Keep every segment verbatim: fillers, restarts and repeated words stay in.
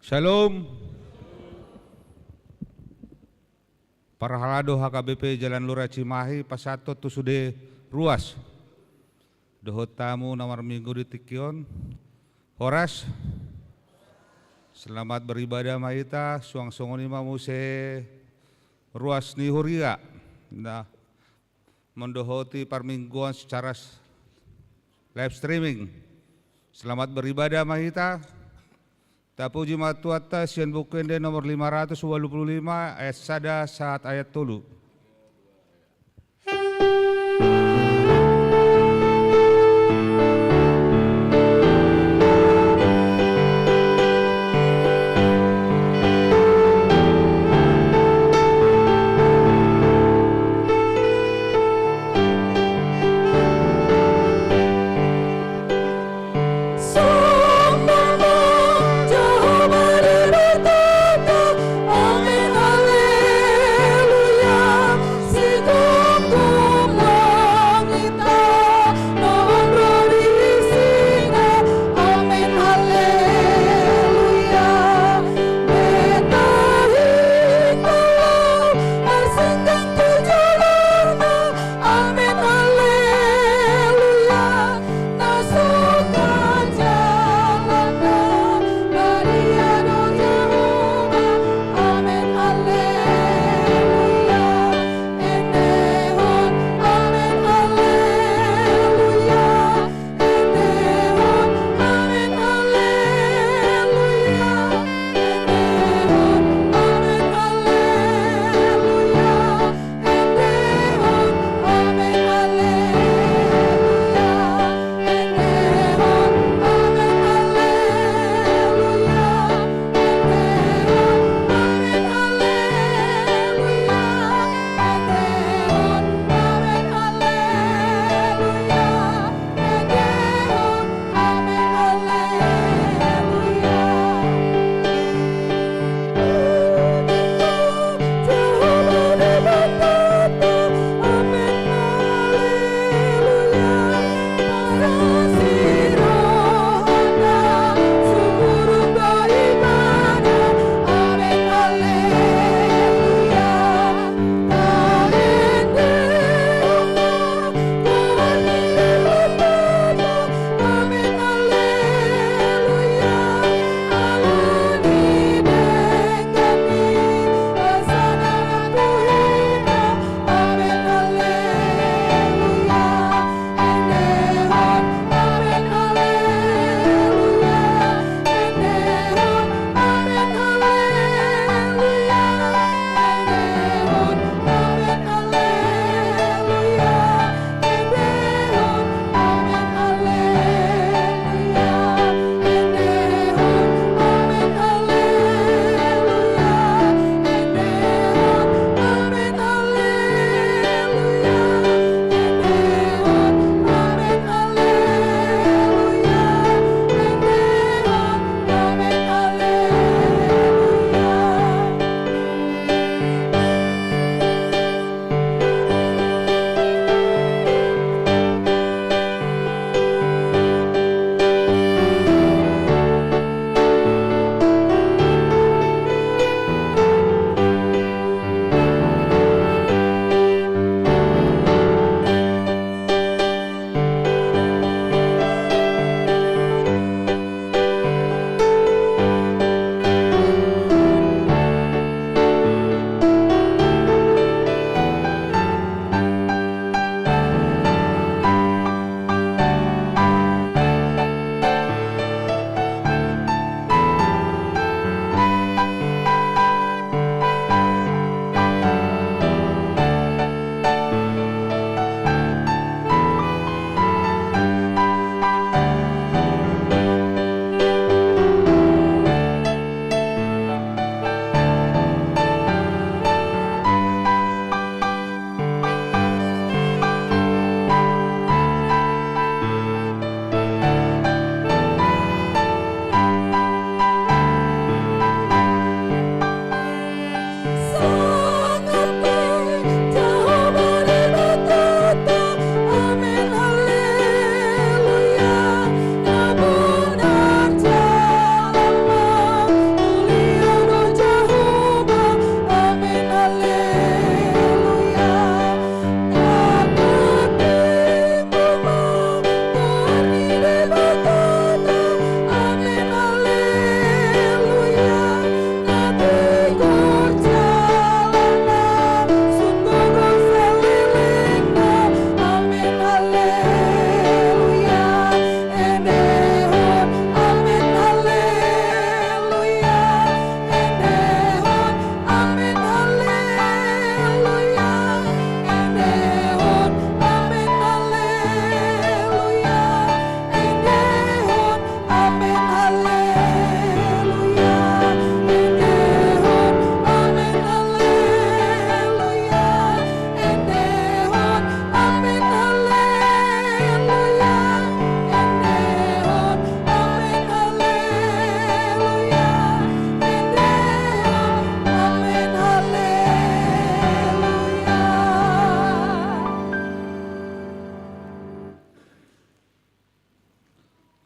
Shalom. Parhalado H K B P Jalan Lura Cimahi, pasahathon tu sude ruas dohot tamu na marminggu di tingki on. Horas. Selamat beribadah ma hita, suang songon i ma muse ruas ni huria na mandohoti parmingguan secara s-, live streaming. Selamat beribadah ma hita. Tapuji ma Tuhanta sian Buku Ende nomor lima ratus ualu pulu lima, ayat sada sahat ayat tolu.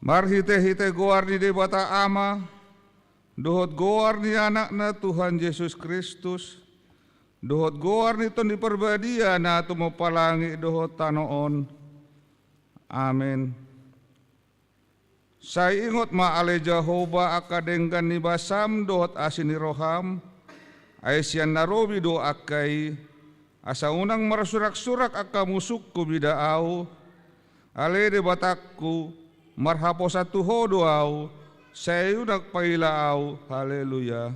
Marhite-hite goar ni Debata Ama, dohot goar ni Anakna Tuhan Jesus Kristus, dohot goar ni Tondi Parbadia na tumompa langit dohot tano on. Amen. Sai ingot ma ale Jahowa angka denggan ni basam dohot asi ni roham, ai sian na robi do angka i, asa unang marsurak-surak angka musungku mida ahu, ale Debatangku, marhaposan tu Ho do ahu, sai unang paila ahu. Haleluya.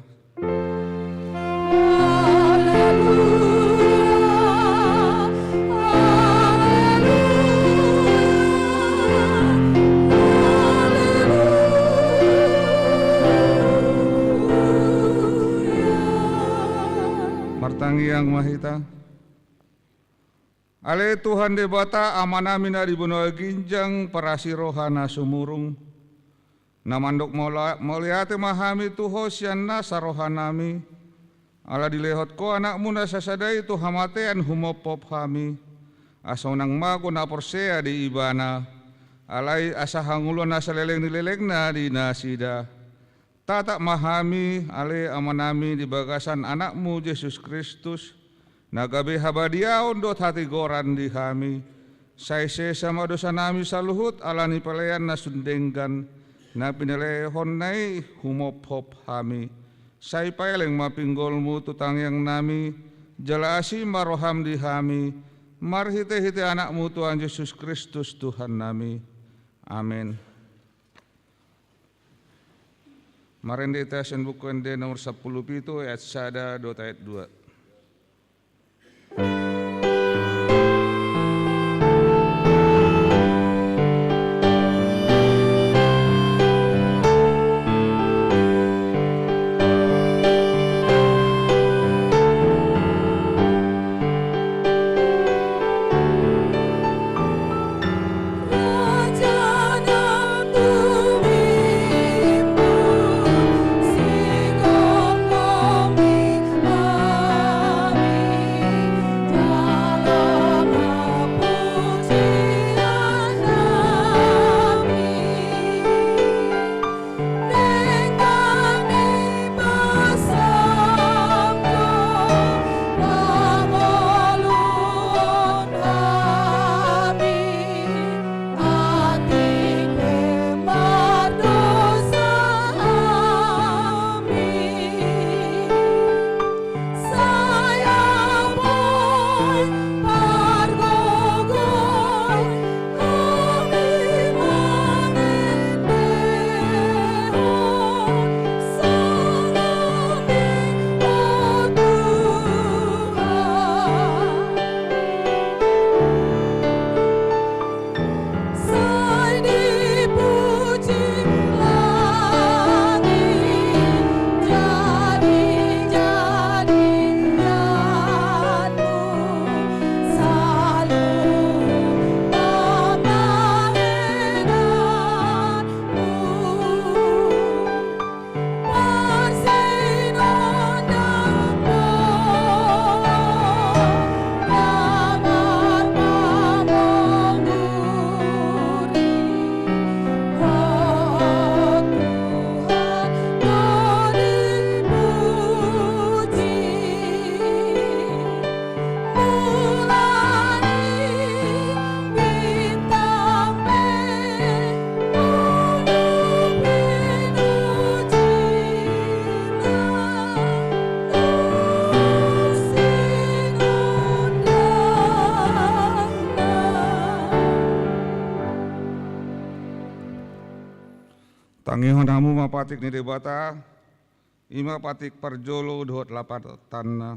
Martangiang ma hita. Ale Tuhan Debata, Amanami na di banua ginjang, parasi roha na sumurung, na mandok maula-, mauliate ma hami tu Ho sian nasa rohanami, ala dilehon Ho Anakmu na sasada i tu hamatean humophop hami, asa unang mago na porsea di Ibana, alai asa hangoluan na saleleng ni lelengna di nasida. Tatap ma hami, ale Amanami, di bagasan Anakmu Jesus Kristus, na gabe habadiaon dohot hatigoran di hami. Sai sesa ma dosanami saluhut ala ni pelean na sun denggan, na pinelehonNa i humophop hami. Sai paeleng ma pinggolMu tu tangiangnami, jala asi ma rohaM di hami, marhite-hite AnakMu Tuhan Jesus Kristus Tuhannami. Amen. Marende hita sian Buku Ende nomor sampulu pitu, ayat sada dohot ayat dua. Tangihon hamu ma patik ni Debata, i ma patik parjolo dohot lapatanna.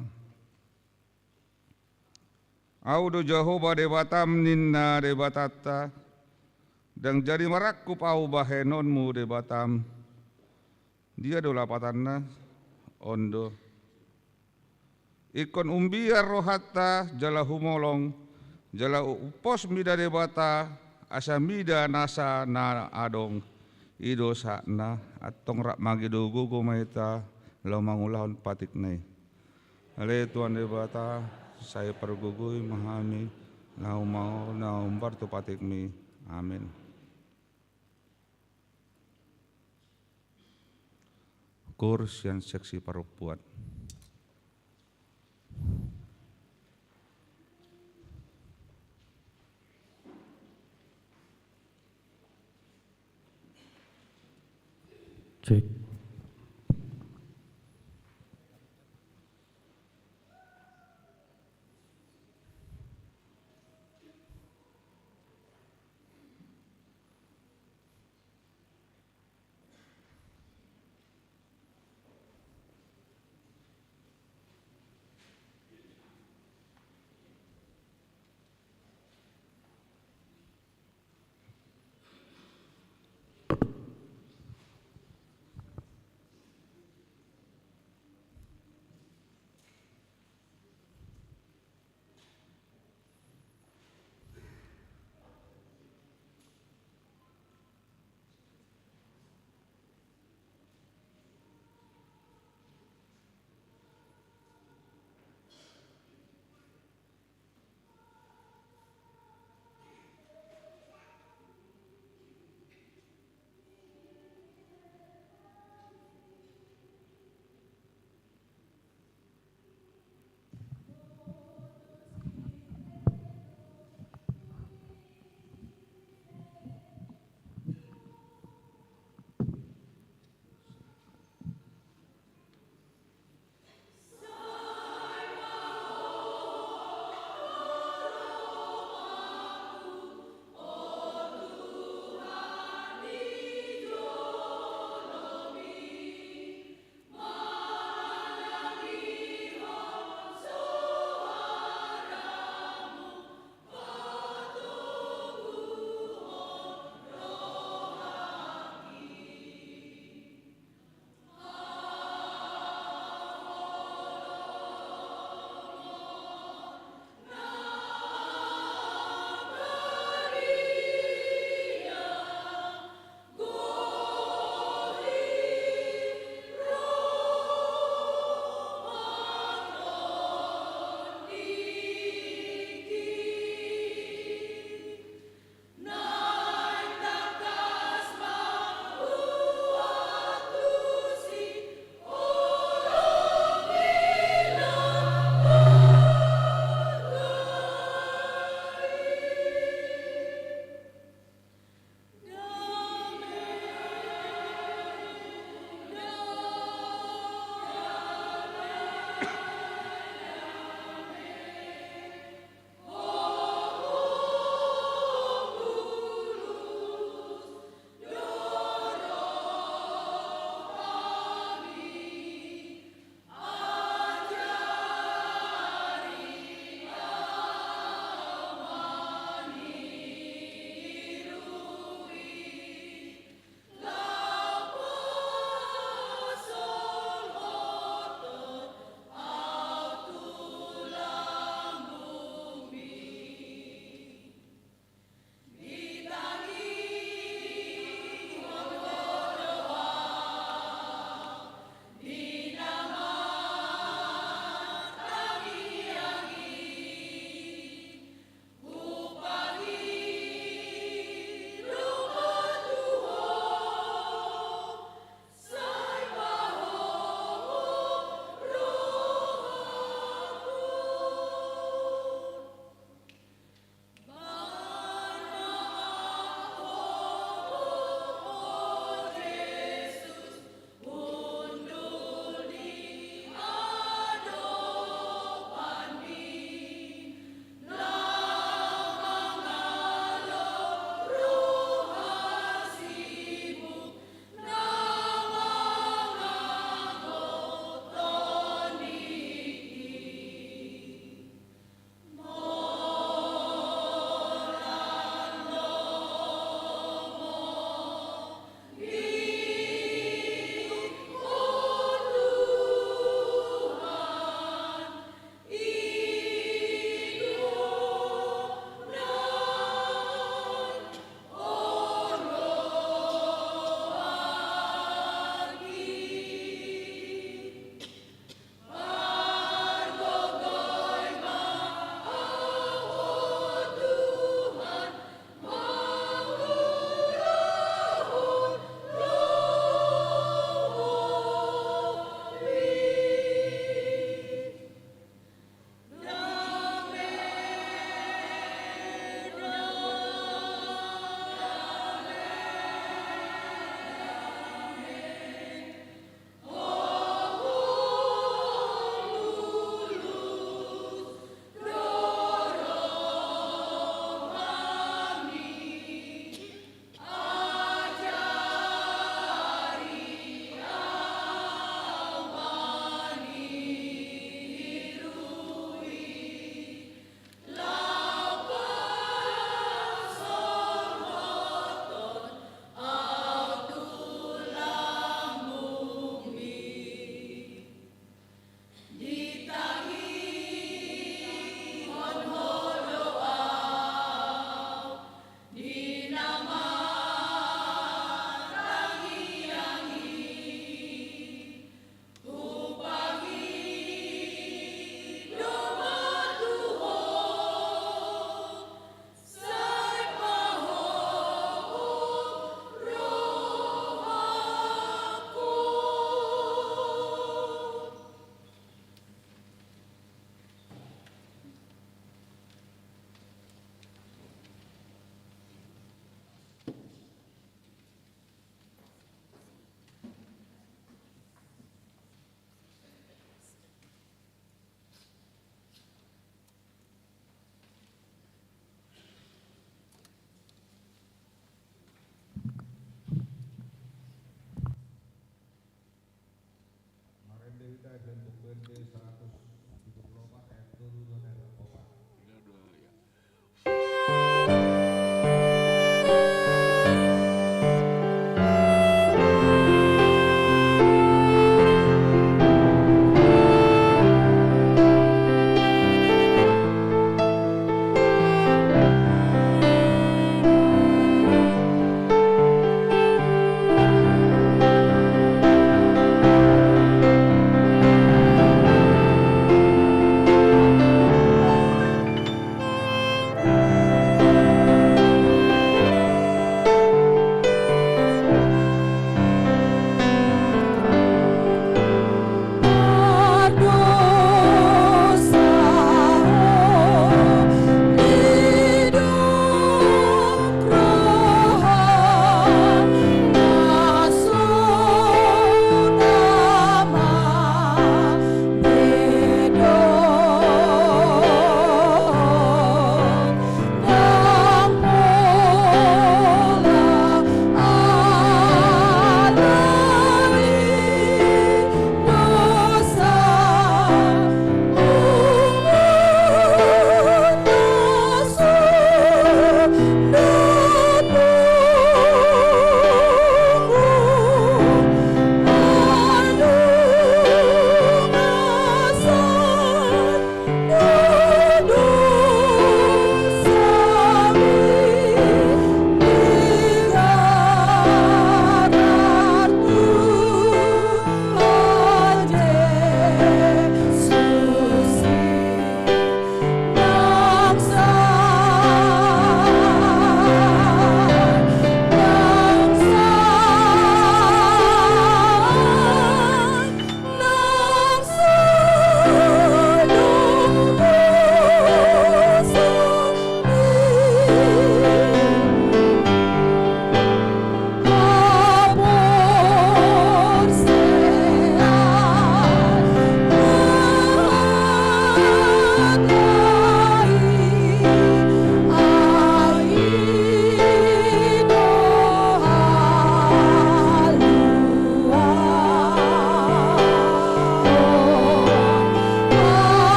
Ahu do Jahowa Debatam, ninna Debatanta, ndang jadi marangkup Ahu bahenonmu Debatam. Dia do lapatanna? On do. Ingkon umbiar rohanta jala humolong, jala umpos mida Debata, asa mida nasa na adong. I do sahatna. Antong rap mangido gogo ma hita laho mangulahon patikna i. Ale Tuhan Debata, sai pargogoi ma hami, laho mangolu na hombar tu patikmi. Amen. Koor sian seksi parompuan. Cek.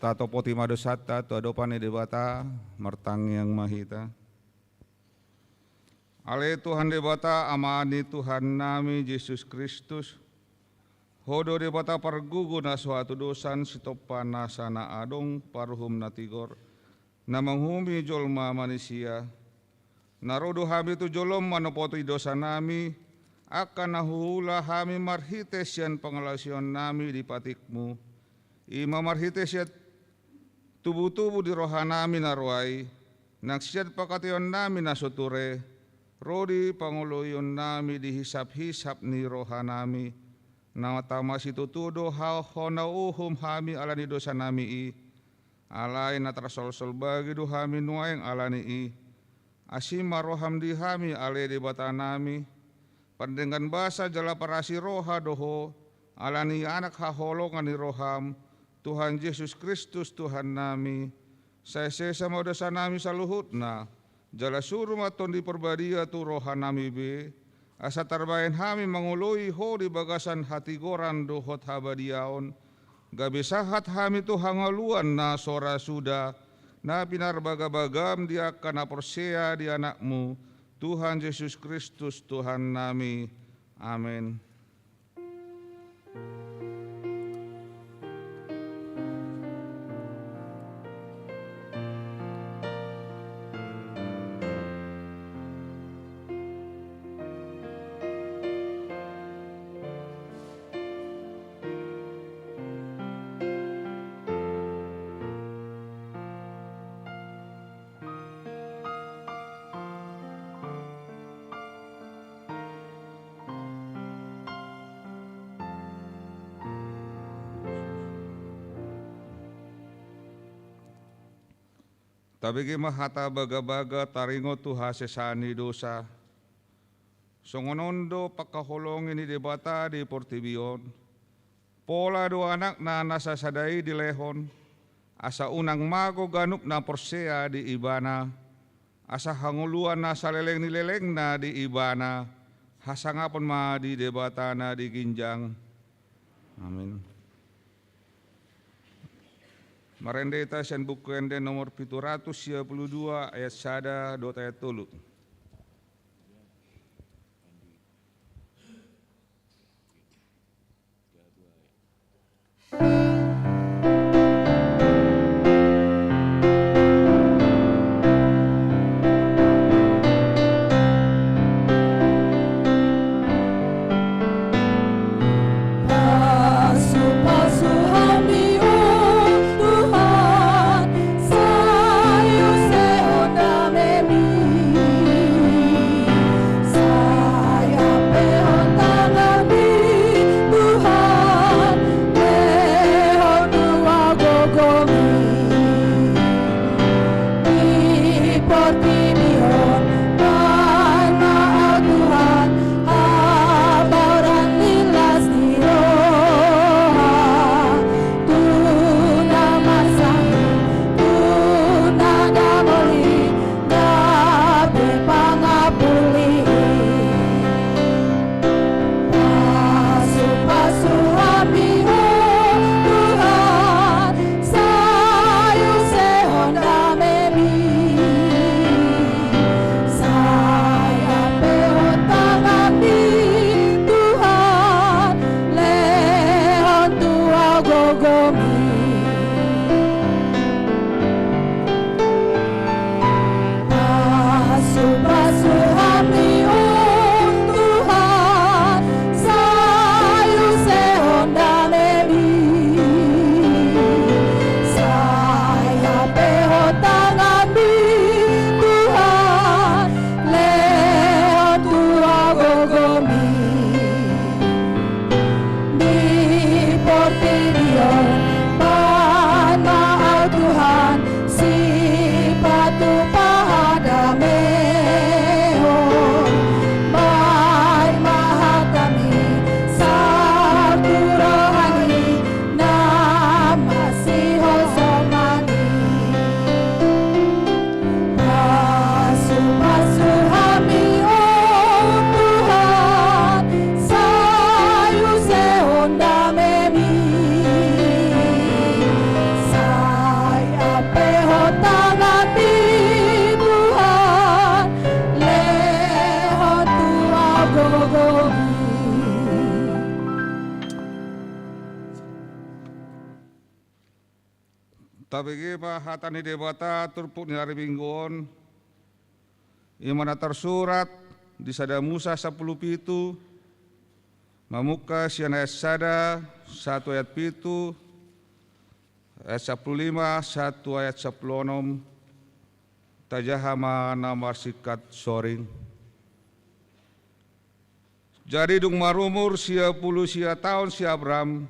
Tatopoti ma dosanta tu adopan ni Debata, martangiang ma hita. Ale Tuhan Debata, Ama ni Tuhannami Jesus Kristus, Ho do Debata pargogo na so hatudosan, sitompa nasa na adong, paruhum na tigor, na manguhumi jolma manisia. Na ro do hami tu jolom manopoti dosanami, angka na huula hami marhite sian pangalaosionnami di patikmu. I ma marhite sian tubutubu di rohanami na ro ai, nang sian pangkataionnami na so ture, ro di pangoloionnami di hisaphisap ni rohanami, na tama situtu do ha-, hona uhum hami ala ni dosanami i, alai na tarsolsol bagi do hami nuaeng ala ni i. Asi ma roham di hami, ale Debatanami, pandenggan basa jala parasi roha do Ho, ala ni Anak haholongan ni roham, Tuhan Jesus Kristus Tuhannami. Sai sesa ma dosanami saluhutna, jala suru ma Tondi Parbadia tu rohanami be, asa tarbahen hami mangoloi Ho di bagasan hatigoran dohot habadiaon, gabe sahat hami tu hangoluan na so ra suda, na pinarbagabagam di angka na porsea di Anakmu, Tuhan Jesus Kristus Tuhannami. Amen. Tabege ma hata bagabaga taringot tu hasesaan ni dosa. Songon on do pangkaholongi ni Debata di portibi on. Pola do Anakna na sasada i dilehon, asa unang mago ganup na porsea di Ibana, asa hangoluan na saleleng ni lelengna di Ibana. Hasangapon ma di Debata na di ginjang. Amin. Marende hita sian Buku Ende nomor pitu ratus sia pulu dua, ayat sada dohot ayat tolu. Pasu-pasu hami, o Tuhan, sai usehon damemi. Sai ampehon tanganmi, Tuhan, lehon tua gogomi. Di portibi on, baen ma, o Tuhan, habaoran ni las ni roha tu na marsahit, tu na damoli, gabe pangapuli. Pasu-pasu hami, o Tuhan, sai usehon damemi. Sai ampehon tanganmi, Tuhan, lehon tua gogomi. Pasu-pasu hami, o Tuhan, sai usehon damemi. Sai ampehon tanganmi, Tuhan, lehon tua gogomi. Di portibi on, baen ma, o Tuhan, sipatu pahadamehon. Baen ma hatami, sahat tu rohami, na masihosomani. Pasu-pasu hami, o Tuhan, sai usehon damemi. Sai ampehon tanganmi, Tuhan, lehon tua gogomi. Tabege ma hata ni Debata turpuk ni ari Minggu on. I ma na tarsurat di Sada Musa sampulu pitu, mamungka sian ayat sada sahat tu ayat pitu, ayat sampulu lima sahat tu ayat sampulu onom. Tajaha ma na marsingkat soring. Jadi dung marumur sia pulu sia taon si Abram,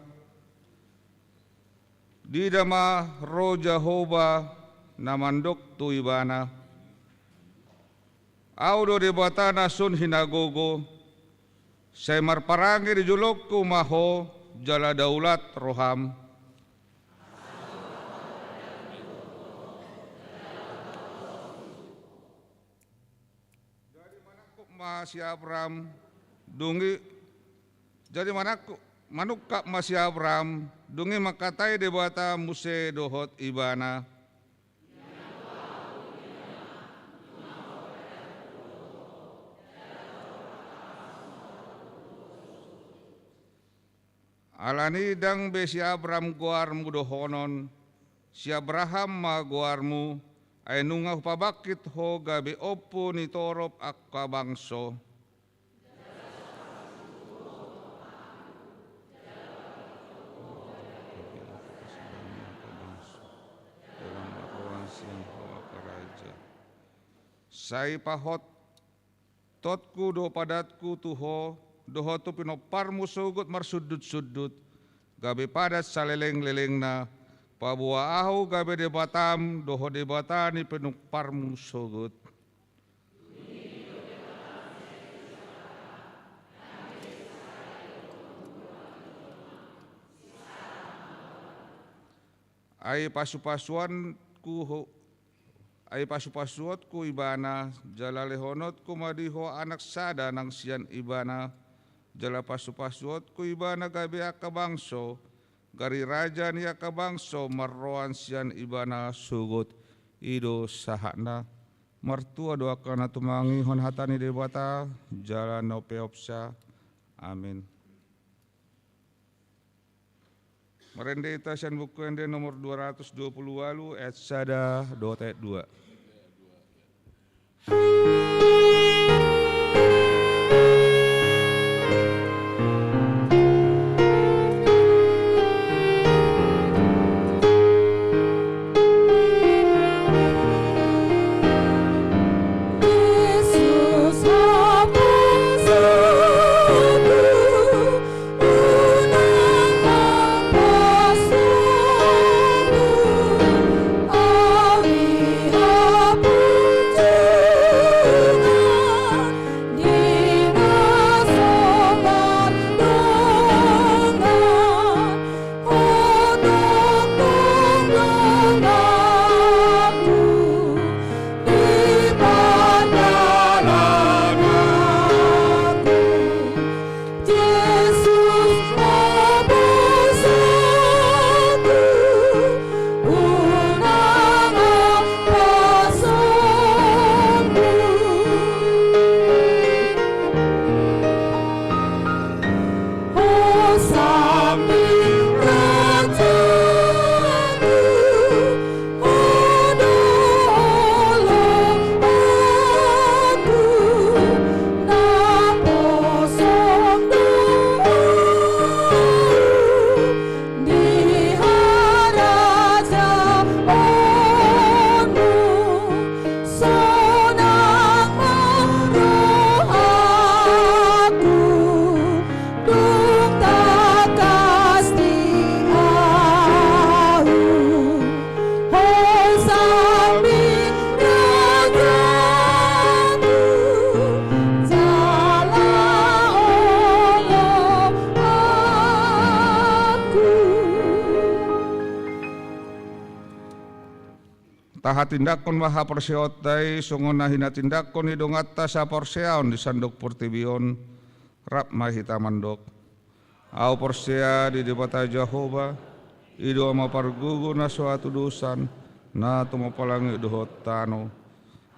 diida ma ro Jahowa na mandok tu ibana: Ahu do Debata na sun hinagogo, sai marparange di jolongku ma ho, jala daulat roham. Jadi manangkup ma si Abram, dung i, jadi manangkup, manungkap ma si Abram, dung i mangkatai Debata muse dohot ibana: Alani i ndang be si Abram goarmu dohonon, si Abraham ma goarmu, ai nunga hupabangkit ho gabe ompu ni torop angka bangso. Sai pahot totku do padatku tu ho, dohot tu pinomparmu sogot marsundut-sundut, gabe padat salelenglelengna, Paboa ahu gabe Debatam dohot Debata ni pinumparmu sogot. Ai pasupasuonku ho-, ai pasupasuonku ibana, jala lehononku ma di ho anak sada nang sian ibana, jala pasupasuonku ibana gabe angka bangso, gari raja ni angka bangso marroan sian ibana sogot. I do sahatna. Martua do angka na tumangihon hata ni Debata, jala na peopsa. Amin. Marende hita sian Buku Ende nomor dua ratus dua puluh ualu, ayat sada dohot ayat dua. Tahatindanghon ma haporseaonta i songon na hinatindanghon ni donganta saporseaon di sandok portibi on. Rap ma hita mandok. Ahu porsea di Debata Jahowa, i do Ama pargogo na so hatudosan, na tumompa langit dohot tano.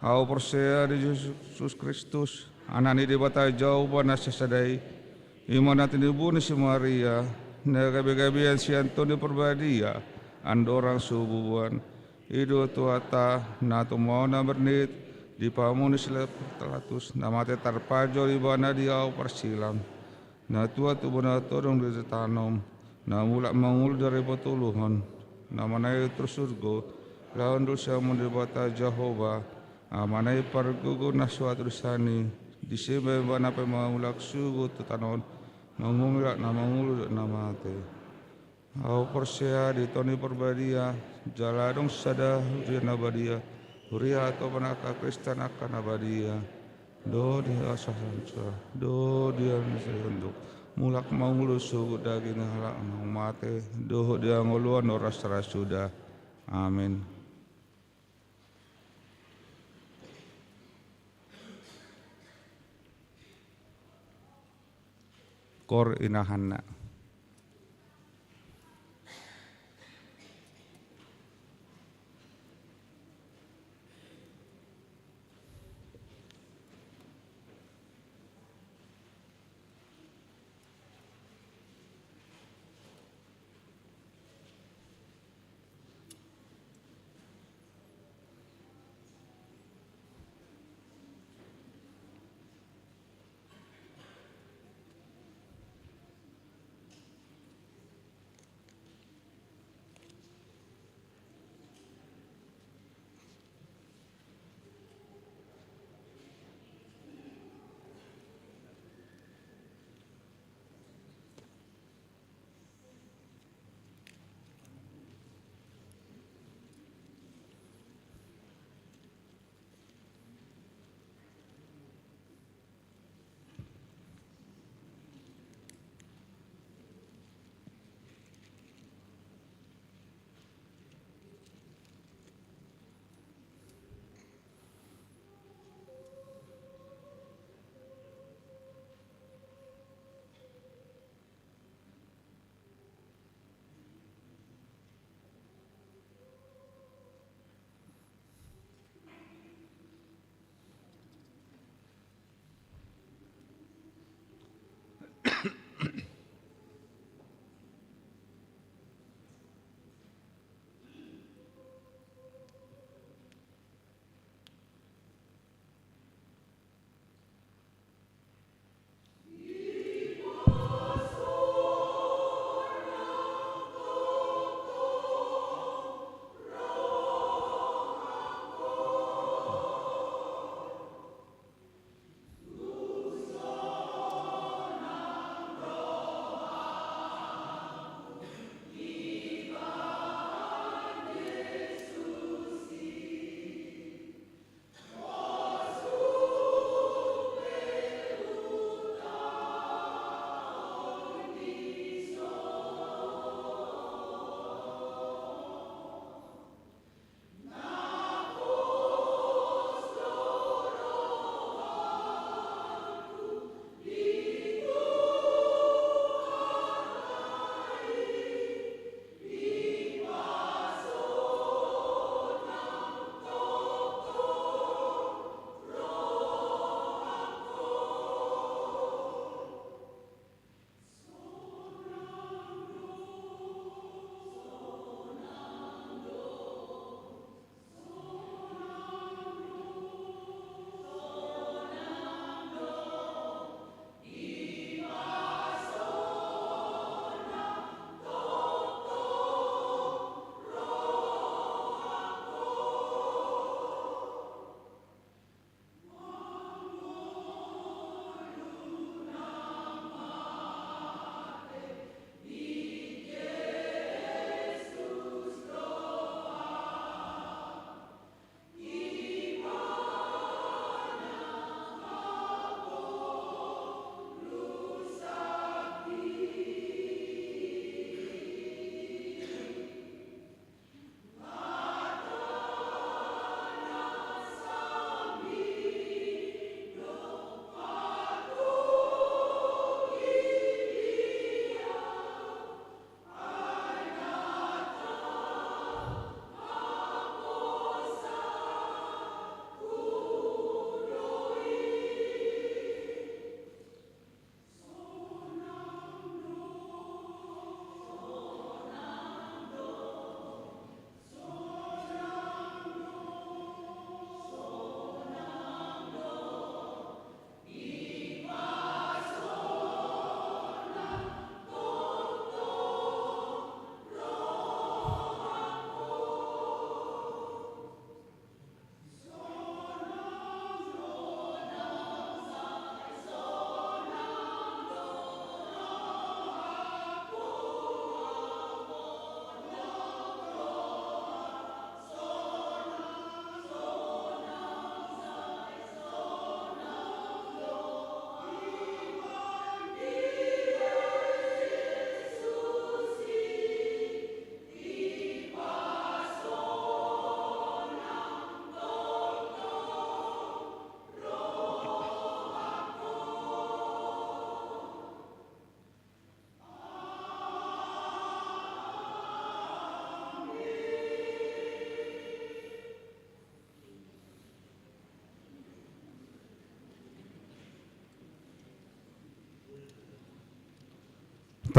Ahu porsea di Jesus Kristus, Anak ni Debata Jahowa na sasada i, i ma na tinibu ni si Maria, na gabegabean sian Tondi Parbadia, andorang so bubuan. I do Tuhanta, na tumona marnit, dipamunyi silas Pilatus, na mate tarpajor ibana di ahu parsilam. Na tuat tu bona tondong ditatanom, na mulak mangolu di ari patoluhon, na manaek tu surgo, laho hundul sian Debata Jahowa, Amana i pargogo na so hatudosan i, disi ma ibana pe mangulak sogot tu tano on, manguhumi halak na mangolu dohot na mate. Ahu porsea di Tondi Parbadia, jala adong sada huria na badia, huria hatopan angka Kristen angka na badia. Dohot di hasasaran, dohot di angka na sai hundul, mulak mangolu sogot daging ni halak na mate, dohot di hangoluan na horas ra suda. Amin. Koor inahanna.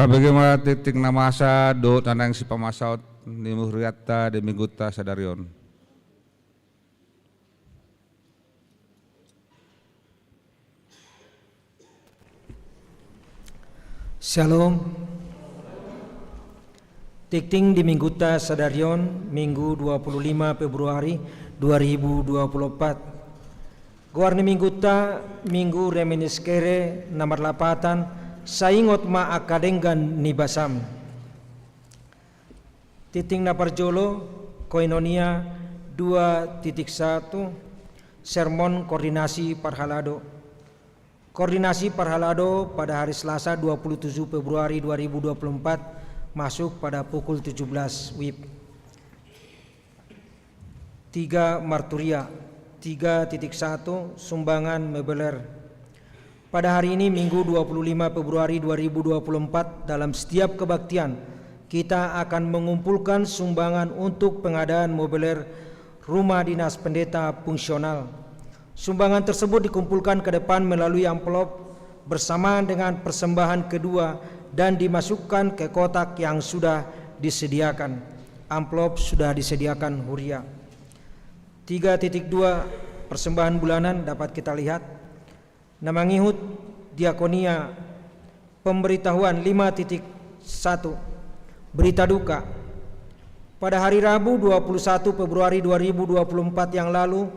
Tabege ma tingting na masa dohot na naeng sipamasaon ni hurianta di Minggunta sadari on. Syalom. Tingting di Minggunta sadari on, Minggu dua puluh lima Februari dua ribu dua puluh empat. Goar ni Minggunta, Minggu Reminiscere, na marlapatan: Sai ingot ma angka denggan ni basam. Tingting na parjolo, Koinonia dua titik satu, sermon koordinasi parhalado. Koordinasi parhalado pada hari Selasa dua puluh tujuh Februari dua ribu dua puluh empat, masuk pada pukul tujuh belas WIB. Tiga, Marturia tiga titik satu, sumbangan mebeler. Pada hari ini, Minggu dua puluh lima Februari dua ribu dua puluh empat, dalam setiap kebaktian, kita akan mengumpulkan sumbangan untuk pengadaan mobiler Rumah Dinas Pendeta fungsional. Sumbangan tersebut dikumpulkan ke depan melalui amplop bersamaan dengan persembahan kedua dan dimasukkan ke kotak yang sudah disediakan. Amplop sudah disediakan huria. Tiga titik dua, persembahan bulanan dapat kita lihat. Na mangihut, diakonia, pemberitahuan. Lima titik satu, berita duka. Pada hari Rabu dua puluh satu Februari dua ribu dua puluh empat yang lalu,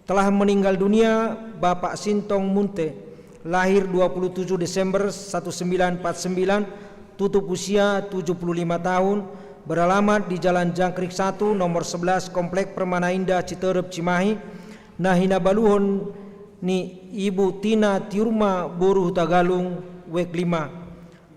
telah meninggal dunia Bapak Sintong Munte, lahir dua puluh tujuh Desember seribu sembilan ratus empat puluh sembilan, tutup usia tujuh puluh lima tahun, beralamat di Jalan Jangkrik satu, nomor sebelas, Komplek Permana Indah, Citerep, Cimahi, na hinabaluhon ni Ibu Tina Tiurma boru Hutagalung, WEG lima.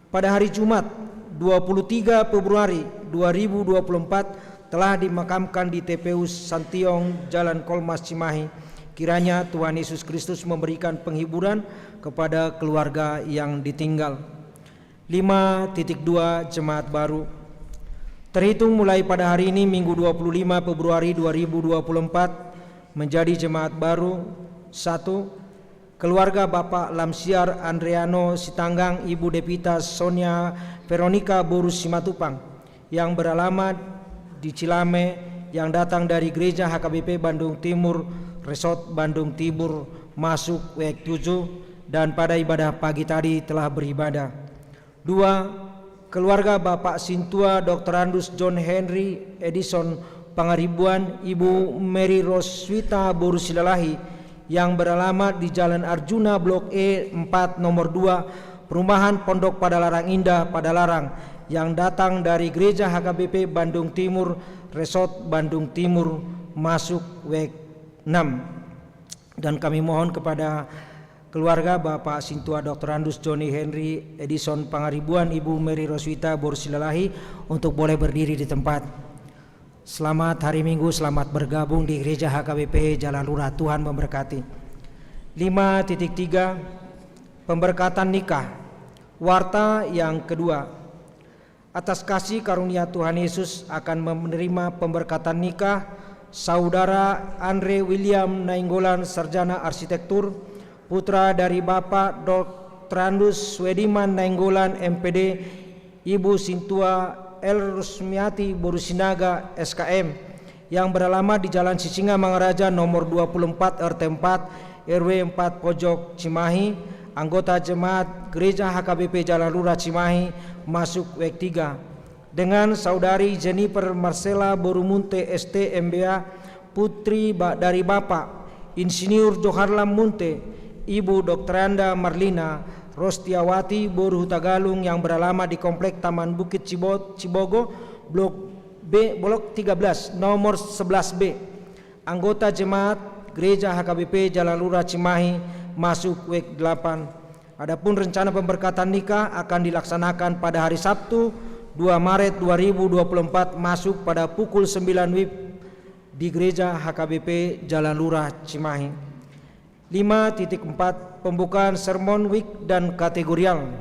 Pada hari Jumat, dua puluh tiga Februari dua ribu dua puluh empat, telah dimakamkan di T P U Santiong, Jalan Kolmas, Cimahi. Kiranya Tuhan Yesus Kristus memberikan penghiburan kepada keluarga yang ditinggal. Lima titik dua, jemaat baru. Terhitung mulai pada hari ini, Minggu dua puluh lima Februari dua ribu dua puluh empat, menjadi jemaat baru: satu, keluarga Bapak Lamsiar Andreano Sitanggang, Ibu Devita Sonia Veronica boru Simatupang, yang beralamat di Cilame, yang datang dari Gereja H K B P Bandung Timur, Resort Bandung Timur, masuk WEG tujuh, dan pada ibadah pagi tadi telah beribadah. Dua, keluarga Bapak Sintua Doktorandus John Henry Edison Pangaribuan, Ibu Mary Roswita boru Silalahi, yang beralamat di Jalan Arjuna, Blok E empat, nomor dua, Perumahan Pondok Padalarang Indah, Padalarang, yang datang dari Gereja H K B P Bandung Timur, Resort Bandung Timur, masuk WEG enam. Dan kami mohon kepada keluarga Bapak Sintua Doktorandus Johnny Henry Edison Pangaribuan, Ibu Mary Roswita boru Silalahi, untuk boleh berdiri di tempat. Selamat hari Minggu, selamat bergabung di Gereja H K B P Jalan Lurah. Tuhan memberkati. Lima titik tiga, pemberkatan nikah. Warta yang kedua. Atas kasih karunia Tuhan Yesus akan menerima pemberkatan nikah Saudara Andre William Nainggolan, Sarjana Arsitektur, putra dari Bapak Doktorandus Swediman Nainggolan, M P D, Ibu Sintua L Rusmiati boru Sinaga, S K M, yang beralamat di Jalan Sisingamangaraja nomor dua puluh empat, R T empat, R W empat, Pojok, Cimahi, anggota jemaat Gereja H K B P Jalan Lurah, Cimahi, masuk WEG tiga. Dengan Saudari Jennifer Marcella boru Munte, S T, M B A, putri ba-, dari Bapak Insinyur Joharlam Munte, Ibu Doktoranda Marlina Rostiawati boru Hutagalung, yang beralamat di Komplek Taman Bukit Cibo-, Cibogo, Blok B, Blok tiga belas, nomor sebelas B. Anggota jemaat Gereja H K B P Jalan Lurah, Cimahi, masuk WEG delapan. Adapun rencana pemberkatan nikah akan dilaksanakan pada hari Sabtu, dua Maret dua ribu dua puluh empat, masuk pada pukul sembilan WIB di Gereja H K B P Jalan Lurah, Cimahi. Lima titik empat, pembukaan sermon WIB dan kategorial.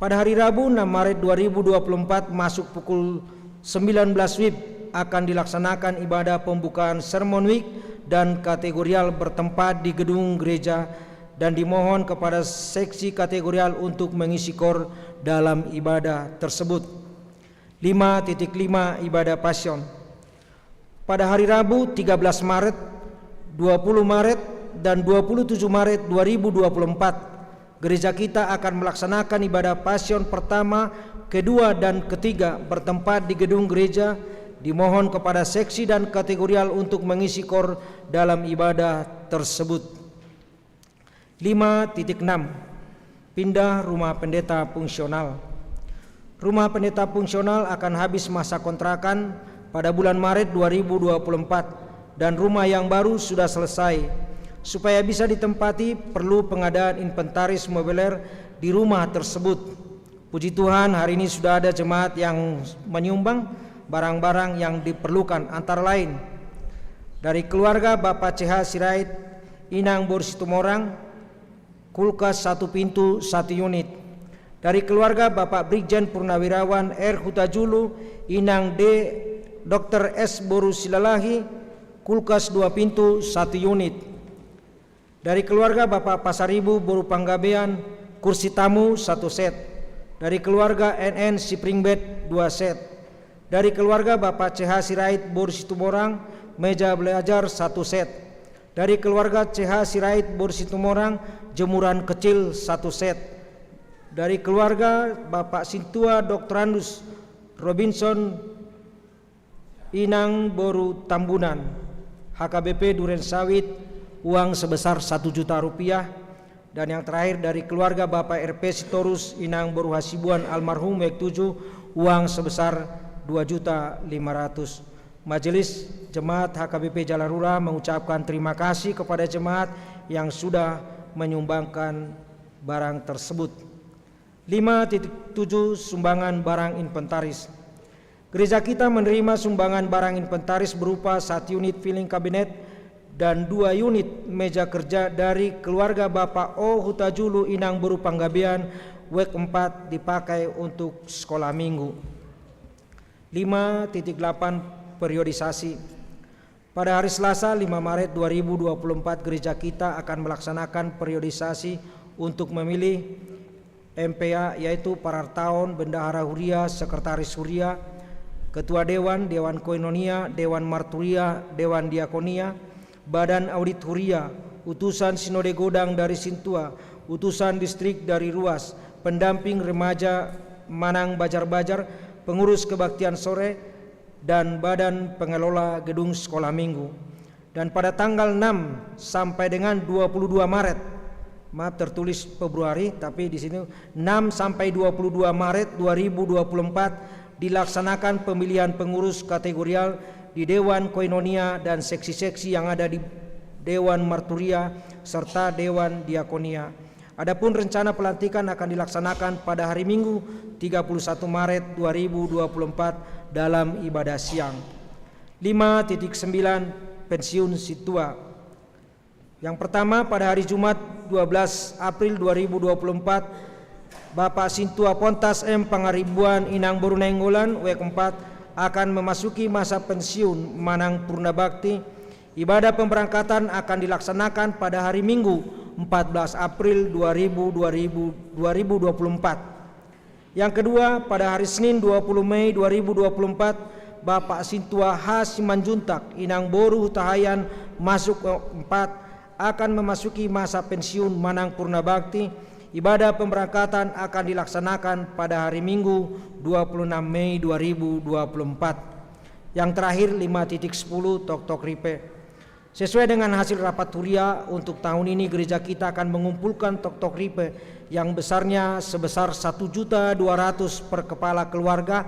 Pada hari Rabu, enam Maret dua ribu dua puluh empat, masuk pukul sembilan belas WIB, akan dilaksanakan ibadah pembukaan sermon WIB dan kategorial bertempat di gedung gereja dan dimohon kepada seksi kategorial untuk mengisi kor dalam ibadah tersebut. Lima titik lima, ibadah Passion. Pada hari Rabu, tiga belas Maret, dua puluh Maret, dan dua puluh tujuh Maret dua ribu dua puluh empat, gereja kita akan melaksanakan ibadah Passion pertama, kedua, dan ketiga bertempat di gedung gereja. Dimohon kepada seksi dan kategorial untuk mengisi kor dalam ibadah tersebut. Lima titik enam, pindah rumah pendeta fungsional. Rumah pendeta fungsional akan habis masa kontrakan pada bulan Maret dua ribu dua puluh empat, dan rumah yang baru sudah selesai. Supaya bisa ditempati, perlu pengadaan inventaris mobiler di rumah tersebut. Puji Tuhan, hari ini sudah ada jemaat yang menyumbang barang-barang yang diperlukan, antara lain dari keluarga Bapak C H Sirait, Inang boru Situmorang, kulkas satu pintu, satu unit. Dari keluarga Bapak Brigjen Purnawirawan R Hutajulu, Inang D, Dokter S boru Silalahi, kulkas dua pintu, satu unit. Dari keluarga Bapak Pasaribu boru Panggabean, kursi tamu satu set. Dari keluarga N N, sleeping bag dua set. Dari keluarga Bapak C H Sirait boru Situmorang, meja belajar satu set. Dari keluarga C H Sirait boru Situmorang, jemuran kecil satu set. Dari keluarga Bapak Sintua Doktorandus Robinson, Inang boru Tambunan, H K B P Duren Sawit, uang sebesar satu juta rupiah. Dan yang terakhir, dari keluarga Bapak R P Sitorus, Inang boru Hasibuan almarhum, W X tujuh, uang sebesar dua juta lima ratus. Majelis Jemaat H K B P Jalarura mengucapkan terima kasih kepada jemaat yang sudah menyumbangkan barang tersebut. Lima titik tujuh, sumbangan barang inventaris. Gereja kita menerima sumbangan barang inventaris berupa satu unit filing cabinet dan dua unit meja kerja dari keluarga Bapak O Hutajulu, Inang boru Panggabean, W X empat, dipakai untuk sekolah minggu. Lima titik delapan, periodisasi. Pada hari Selasa, lima Maret dua ribu dua puluh empat, gereja kita akan melaksanakan periodisasi untuk memilih M P A, yaitu parartaon, bendahara huria, sekretaris huria, ketua dewan, dewan koinonia, dewan marturia, dewan diakonia, badan audit huria, utusan sinode godang dari Sintua, utusan distrik dari Ruas, pendamping remaja manang bajar-bajar, pengurus kebaktian sore, dan badan pengelola gedung sekolah minggu. Dan pada tanggal enam sampai dengan dua puluh dua Maret, maaf, tertulis Februari, tapi di sini enam sampai dua puluh dua Maret dua ribu dua puluh empat, dilaksanakan pemilihan pengurus kategorial di Dewan Koinonia dan seksi-seksi yang ada di Dewan Marturia serta Dewan Diakonia. Adapun rencana pelantikan akan dilaksanakan pada hari Minggu, tiga puluh satu Maret dua ribu dua puluh empat, dalam ibadah siang. Lima titik sembilan, pensiun sintua. Yang pertama, pada hari Jumat, dua belas April dua ribu dua puluh empat, Bapak Sintua Pontas M Pangaribuan, Inang boru Nainggolan, W X empat, akan memasuki masa pensiun manang purna bakti. Ibadah pemberangkatan akan dilaksanakan pada hari Minggu, empat belas April dua ribu, dua ribu, dua ribu dua puluh empat. Yang kedua, pada hari Senin, dua puluh Mei dua ribu dua puluh empat, Bapak Sintua H Simanjuntak, Inang boru Hutahaean, masuk, eh, empat, akan memasuki masa pensiun manang purna bakti. Ibadah pemberangkatan akan dilaksanakan pada hari Minggu, dua puluh enam Mei dua ribu dua puluh empat. Yang terakhir, lima titik sepuluh, toktok ripe. Sesuai dengan hasil rapat huria, untuk tahun ini gereja kita akan mengumpulkan toktok ripe yang besarnya sebesar satu juta dua ratus per kepala keluarga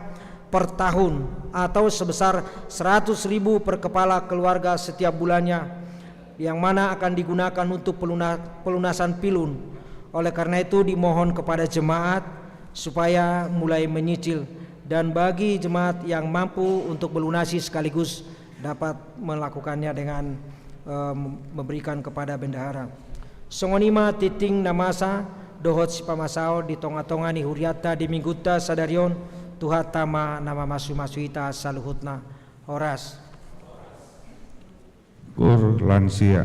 per tahun, atau sebesar seratus ribu per kepala keluarga setiap bulannya, yang mana akan digunakan untuk peluna-, pelunasan pilun. Oleh karena itu, dimohon kepada jemaat supaya mulai menyicil, dan bagi jemaat yang mampu untuk melunasi sekaligus dapat melakukannya dengan, eh, memberikan kepada bendahara. Songon i ma tingting na masa dohot sipamasaon di tonga-tonga ni hurianta di Minggunta sadari on. Tuhanta ma na mamasu-masu hita saluhutna. Horas. Kur lansia.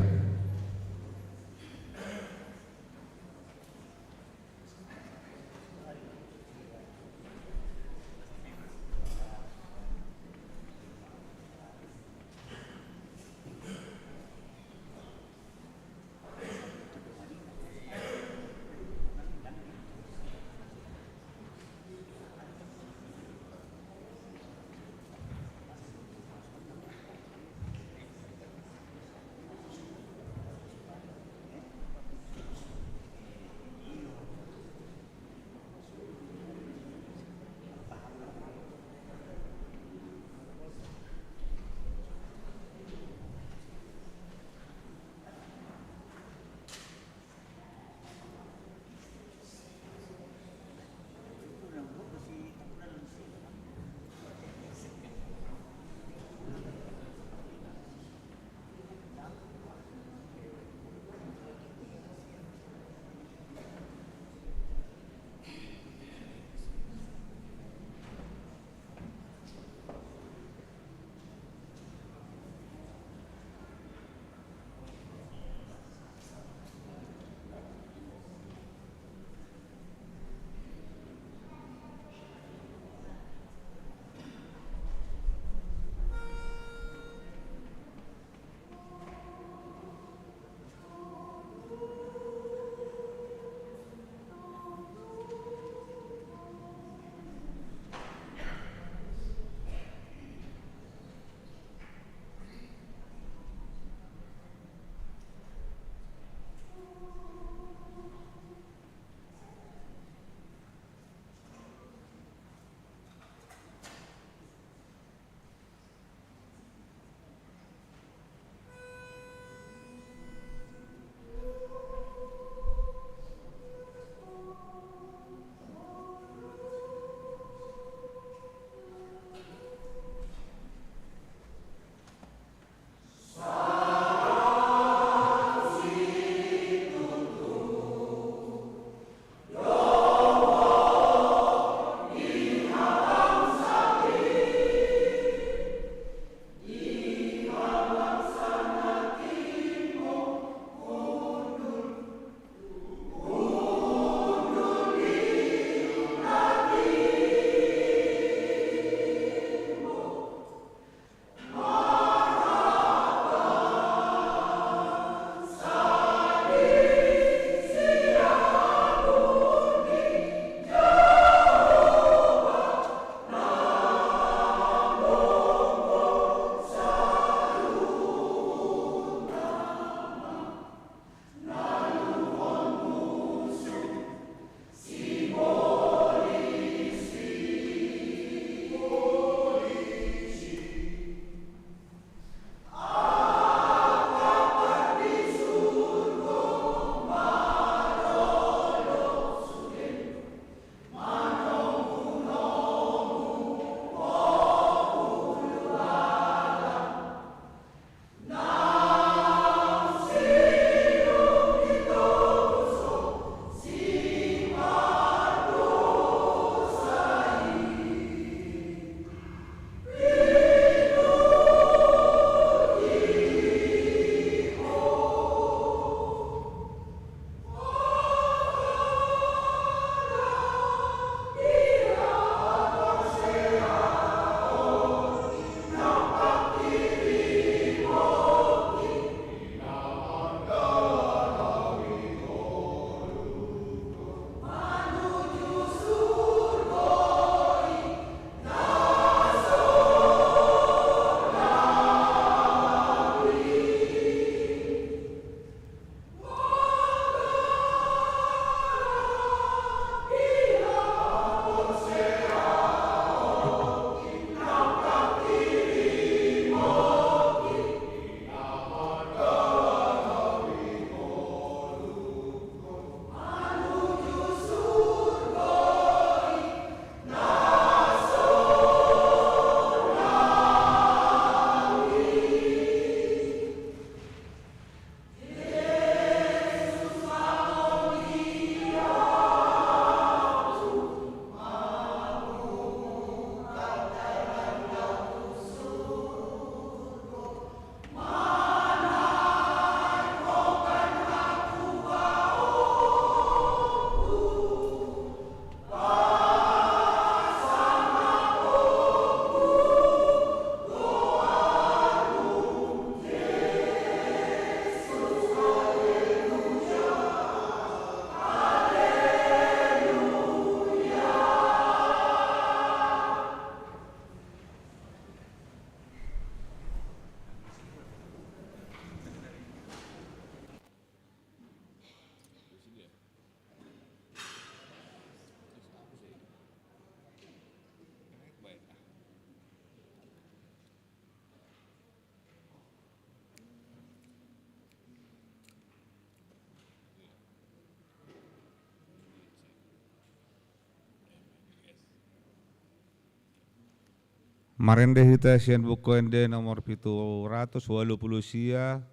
Marende hita sian Buku Ende nomor pitu ratus ualu pulu sia,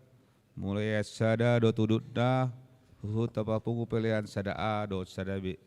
mulai ayat sada dohot udutna, huhut tapapungu pelean sada A dohot sada B.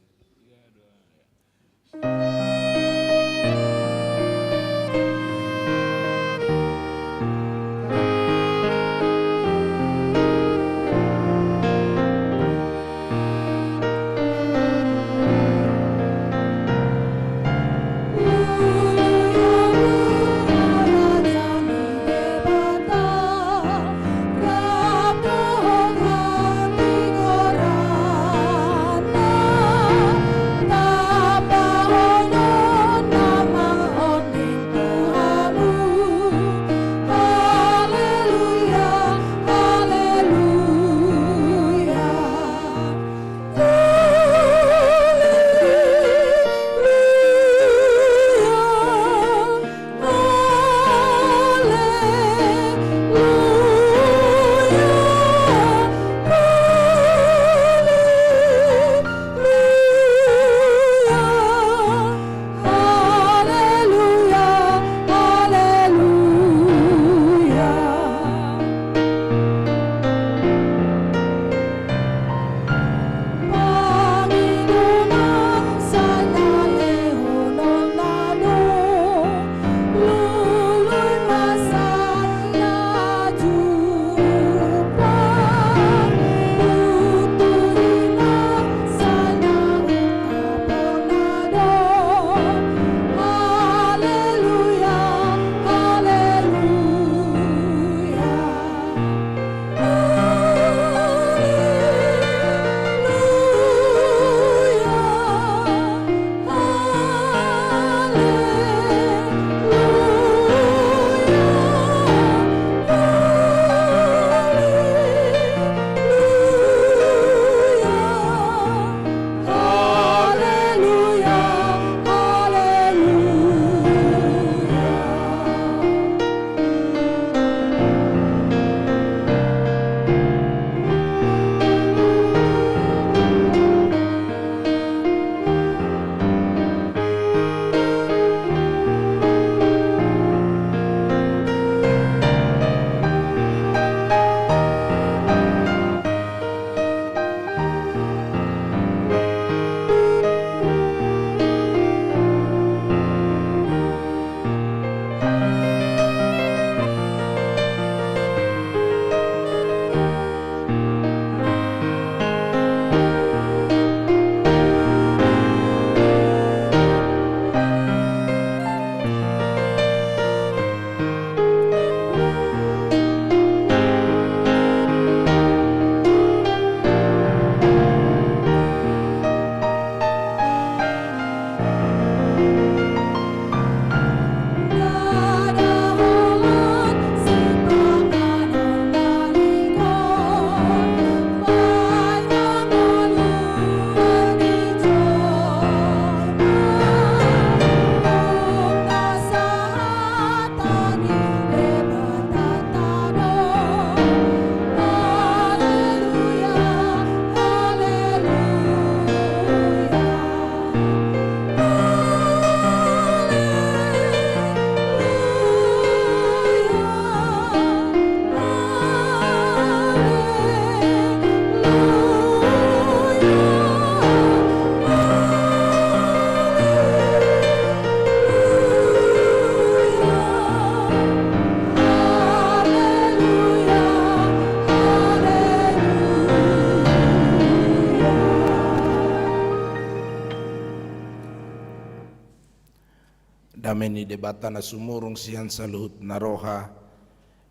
Dame ni Debata na sumurung sian saluhut na roha,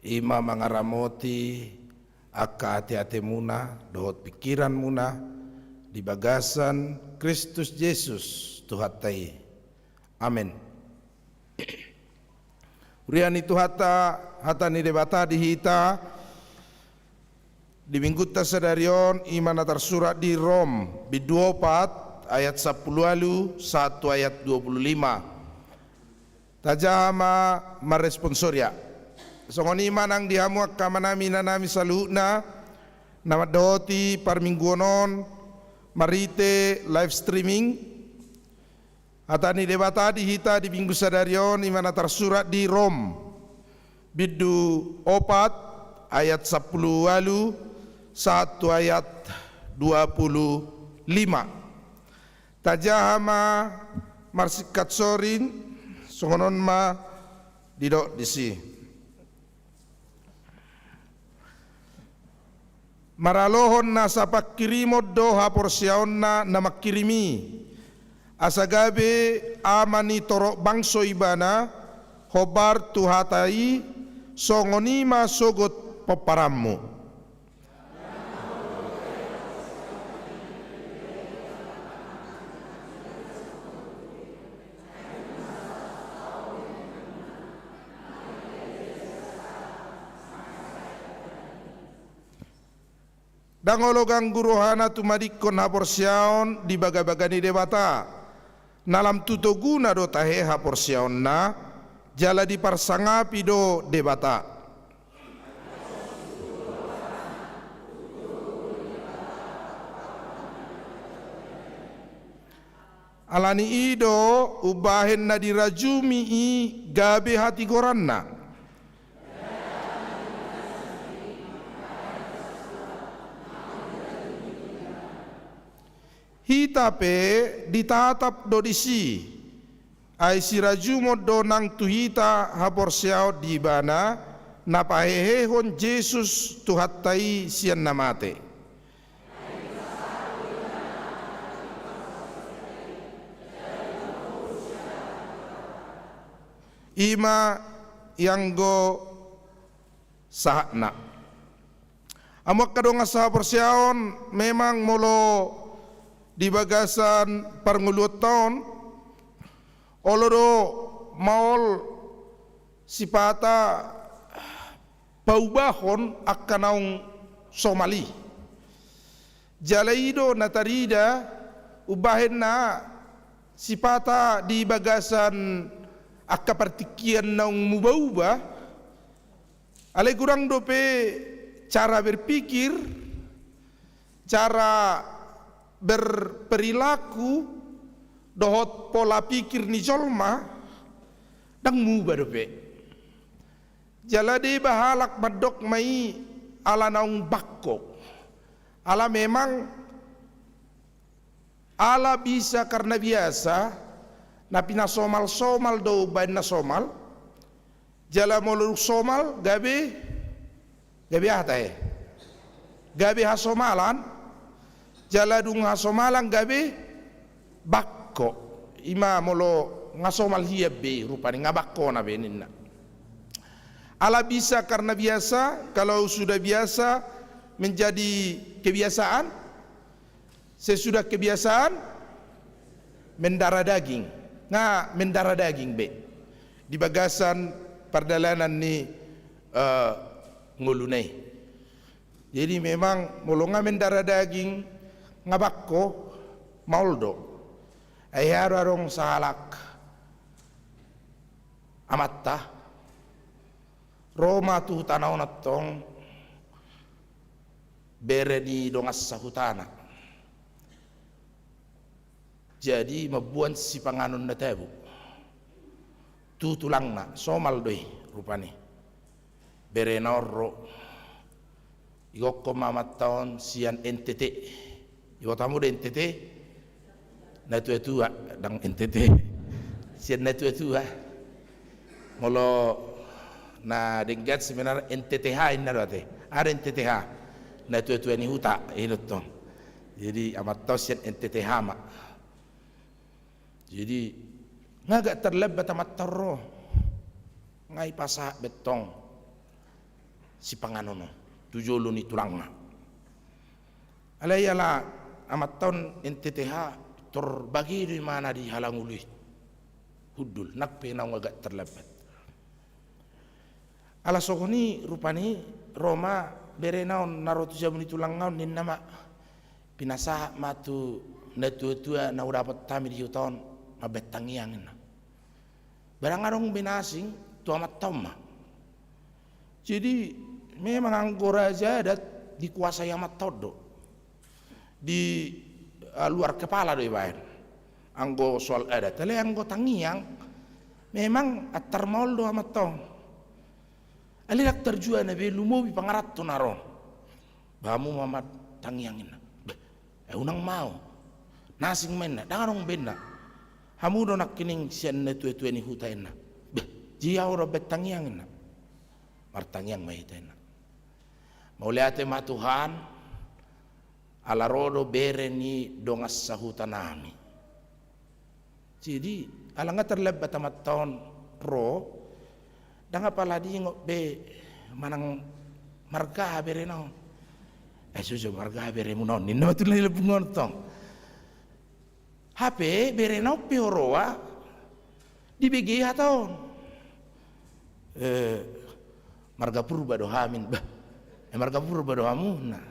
i ma mangaramoti angka ateatemuna dohot pingkiranmuna di bagasan Kristus Jesus Tuhanta i. Amen. Huria ni Tuhanta, hata ni Debata di hita di minggunta sadari on, i ma na tarsurat di Rom, bindu opat, ayat sampulu ualu sahat tu ayat dua pulu lima. Tajaha ma marresponsoria. Songon i ma nang di hamu angka amanami, inanami saluhutna, na mandohoti parmingguon on marhite live streaming, Hata ni Debata di hita di Minggu sadari on i ma na tarsurat di Rom, bindu opat, ayat sampulu ualu sahat tu ayat dua pulu lima. Tajaha ma marsingkat sorin, songon on ma didok disi. Maralohon nasa pangkirimon do haporseaonna na mangkirim i, asa gabe ama ni torop bangso ibana, hombar tu hata i, songon i ma sogot pomparanmu. Ndang olo ganggu rohana tumadingkon haporseaon di bagabaga ni Debata, na lam tu toguna do tahe haporseaonna, jala diparsangapi do Debata. Ala ni i do umbahen na dirajumi i gabe hatigoranna. Hita pe ditatap do disi, ai sirajumon do nang tu hita haporseaon di Ibana, na pahehehon Jesus Tuhanta i sian na mate. I ma i anggo sahatna. Amu angka dongan sahaporseaon, memang molo di bagasan parngoluonta on, olo do maol sipata paubahon angka naung somal i. Jala i do na tarida umbahen na sipata di bagasan angka partingkian naung muba-uba, alai godang dope cara berpikir, cara berperilaku, dohot pola pikir ni jolma, ndang muba dope. Jala deba halak mandok ma i ala naung bangko. Ala memang, ala bisa karna biasa, na pinasomal-somal do umbahen na somal, jala molo dung somal, gabe, gabe aha tahe? Gabe hasomalan, jala dung hasomalan gabe bangko. I ma molo nga somal hian be, rupani nga bangkona be ninna. Ala bisa karna biasa, kalau sudah biasa menjadi kebiasaan, sesudah kebiasaan, mendarah daging. Nga mendarah daging be di bagasan pardalanan ni, eh, ngoluna i. Jadi memang molo nga mendarah daging, nga bangko, maol do. Ai hea do adong sahalak amanta, ro ma tu hutana on antong bere ni dongan sahutana. Jadi mamboan sipanganon na tabo tu tulangna, somal do i rupani. Berena on ro, igokkon ma amanta on sian N T T. Iboto hamu do N T T? Natua-tua, ndang N T T. Sian natua-tua. Molo na denggan sebenarna N T T H inna do ate. Aha do N T T H? Natua-tua ni huta, i do tong. Jadi amanta on sian N T T H ma. Jadi nga agak terlambat amanta on ro, nga ipasahat be tong sipanganon on tu jolo ni tulangna. Alai ala amanta on N T T H, tor bage do imana di halangulu i. Hundul, nang pe naung agak terlambat. Ala songon i rupani, ro ma berena on na ro tu jabu ni tulangna on, ninna ma, pinasahat ma tu natua-tua na hudapot hami di huta on, mambahen tangiang ninna. Barang adong be na asing tu amanta on ma. Jadi memang anggo raja adat dikuasai amanta on do. Di, eh, luar kepala do ibaen. anggo soal adat, alai anggo tangiang memang antar maol do amanta on. Alai ndang tarjuana be lumobi pangaranto na ro. Ba hamu ma martangiang inna. Bah, eh, unang ma au. Na asing ma inna, ndang adong be inna. Hamu do nangkining sian natuatua ni huta inna. Bah, jadi au do baen tangiang inna. Martangiang ma hita inna. Mauliate ma Tuhan, ala ro do bere ni dongan sahuta nami. Jadi, ala nga tarlambat amanta on ro, ndang apala diingot be manang marga aha berena on. Eh, susu marga aha beremuna on, ninna ma tulang ni lambung on tong. Hape berena on pe huroha, dibege hata on. Eh, marga Purba do hami, bah. Eh, marga Purba do hamu, nah.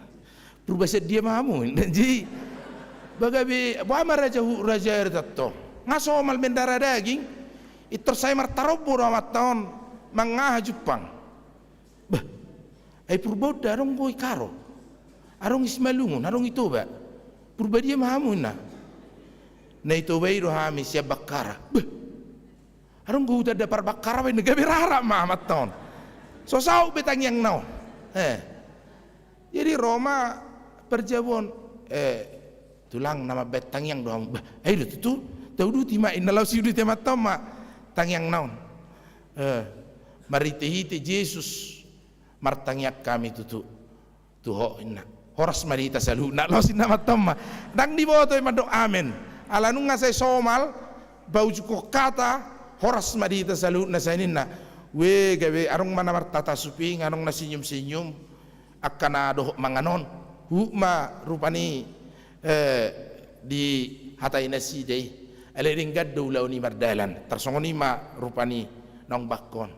Purba sian dia ma hamu, nah. Jadi, bagabe, boha ma raja hu-, raja air tanto. Nga somal mendarah daging, intor sai martarombo do amanta on, mangaha jumpang. Bah, ai Purba on da adong do i Karo. Adong i Simalungun, adong i Toba. Purba dia ma hamu, nah. Na i Toba i do hami sian Bakkara. Bah. Adong do huta da Parbakkara, baen gabe rarak ma amanta on. So saut be tangiangna on. Eh. Jadi ro ma parjabu on, eh, tulang na mambaen tangiang do hamu. Bah, ai do tutu, tauduti ma, inna laos diuduti amanta on ma tangiangna on. Eh, marhitehite Jesus, martangiang hami tutu. Tu ho inna. Horas ma di hita saluhutna, laos inna amanta on ma. Ndang diboto i mandok amen. Ala nunga sai somal, paujunghon hata, horas ma di hita saluhutna sai ninna. Ue, gabe adong ma na martata suping, adong na senyum-senyum, angka na dohot mangan on. Huhut ma rupani, eh, dihatai nasida i. Alai denggan do ulaon i mardalan. Tarsongon i ma rupani naung bangkon.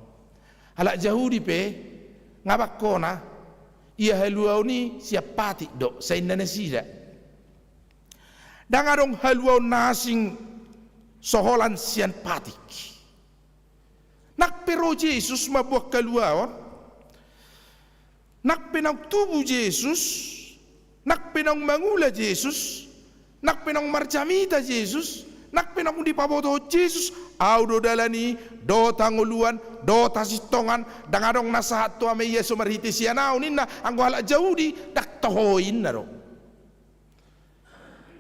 Halak Jahudi pe, nga bangkona, ia haluaon i sian patik do, sai inna nasida. Ndang adong haluaon na asing so holan sian patik. Nang pe ro Jesus mamboan haluaon, nang pe naung tubu Jesus, nang pe naung mangula Jesus, nang pe naung marjamita Jesus, nang pe naung dipabotohon Jesus, au do dalan i, dohot hangoluan, dohot hasintongan, ndang adong na sahat tu Ama i ia so marhite sian au ninna, anggo halak Jahudi, ndang toho inna do.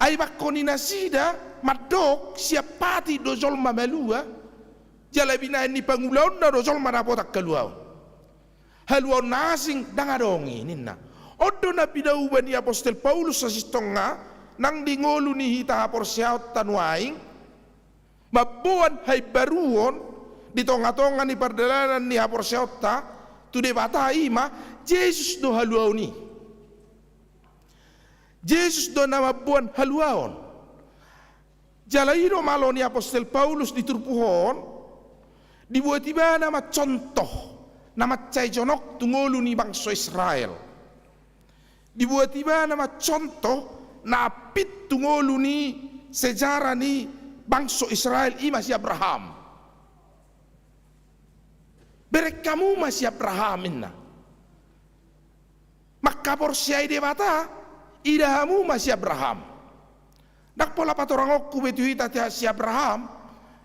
Ai bangko ni nasida, mandok, sian patik do jolma malua, jala binahen ni pangulaonna do jolma dapotan haluaon. Haluaon na asing ndang adong i ninna. On do na pinauba ni apostel Paulus sasintongna nang di ngolu ni hita haporseaonta nuaeng, mamboan haimbaruon di tongatonga ni pardalanan ni haporseaonta tu Debata, i ma Jesus do haluaon i. Jesus do na mamboan haluaon. Jala i do malo ni apostel Paulus di turpuk on, dibuat ibana ma contoh na mansai jonok tu ngolu ni bangso Israel. Dibuat ibana ma contoh na ampit tu ngolu ni sejarah ni bangso Israel, i ma si Abraham. Bereng hamu ma si Abraham, inna. Mangkaporseai Debata, ida hamu ma si Abraham. Ndang pola patorangonku be tu hita, hita si Abraham,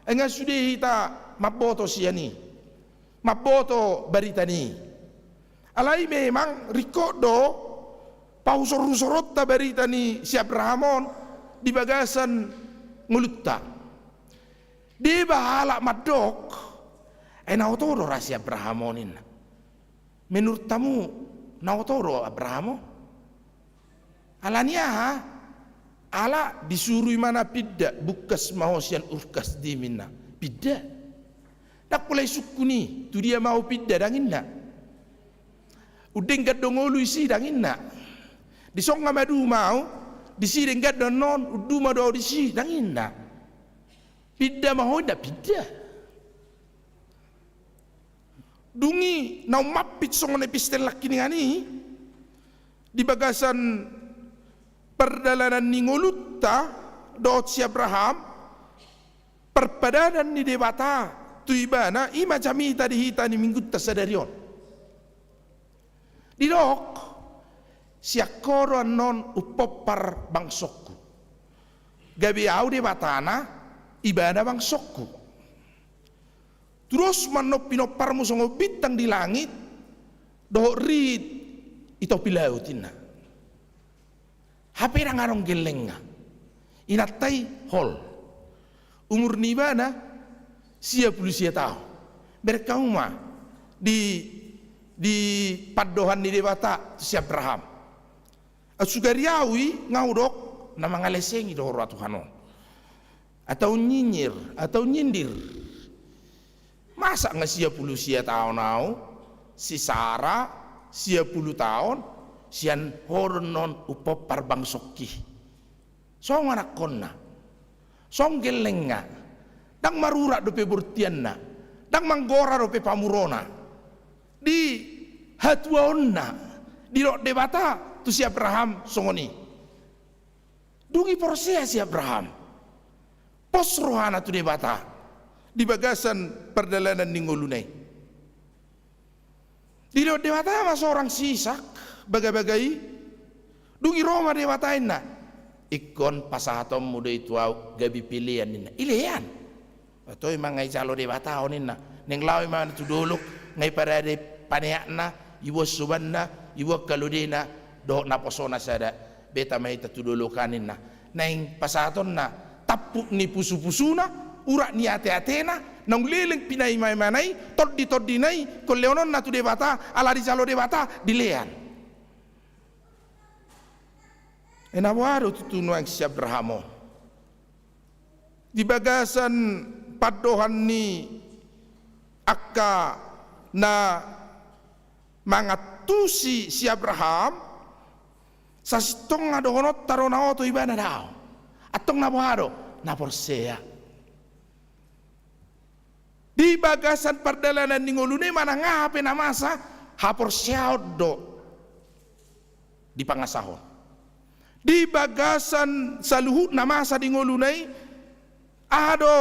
ai nga sude hita mamboto sian i, mamboto barita ni i. Alai memang ringkot do pahusorhusoronta barita ni si Abraham on di bagasan ngolunta. Deba halak mandok, ai na oto do ra si Abraham on, inna. Menurut hamu, na oto do Abraham on? Ala ni aha? Ala disuru ibana pinda, bungkas ma ho sian Ur Kasdim, inna. Pinda. Ndang pola disungkun i, tu dia ma ho pinda, ndang inna. Undenggan do ngolu disi, ndang inna. Dison nga maduma au, disi denggan do annon, unduma do au disi, ndang inna. Pinda ma ho, inna, pinda. Dung i naung mampit songon epistel nangkiningan i, di bagasan pardalanan ni ngolunta dohot si Abraham, parpadanan ni Debata tu ibana, i ma jamita di hita di minggunta sadari on. Didok, sian ho do annon umpompar bangsongku. Gabe ahu Debatana, ibana bangsongku. Tudos ma annon pinomparmu songon bintang di langit, dohot rit i topi laut, ninna. Hape ndang adong gellengna. Inanta i hol. Umur ni ibana sia pulu sia taon. Bereng hamu ma di, di pandohan ni Debata tu si Abraham. Sugari ahu i nga hudok na mangalesengi do roha Tuhan on. Atau nyinyir, atau nyindir. Masa nga sia pulu sia taon ahu, si Sara sia pulu taon, sian ho do annon umpompar bangsongki. Songon anakkonna, songon gellengna, ndang marurat dope bortianna, ndang manggora dope pamurona. Di hatuaonna, didok Debata tu si Abraham songon i. Dung i porsea si Abraham, pos rohana tu Debata di bagasan pardalanan ni ngoluna i. Dilehon Debata ma sorang si Isak, bagabaga i. Dung i ro ma Debata, ninna, ingkon pasahatonmu do i tu ahu gabe pelean, ninna. Ilean. Antong ima nga ijalo Debata on, ninna. Naeng laho ima tu dolok, nga iparade paneakna, iboan sobanna, iboan halodena, dohot naposona sada. Beta ma hita tu dolok an, ninna. Naeng pasahatonna tampuk ni pusupusuna, urat ni ateatena, naung leleng pinaimaimana i, tonditondina i, ingkon lehononna tu Debata, ala dijalo Debata, dilean. Ai na boha do tutu nuaeng si Abraham on? Di bagasan pandohan ni angka na mangantusi si Abraham, sasintongna dohononta do na oto ibana dao. Antong na boha do? Na porsea. Di bagasan pardalanan ni ngoluna i manang aha pe na masa, haporseaon do dipangasahon. Di bagasan saluhut na masa di ngoluna i, aha do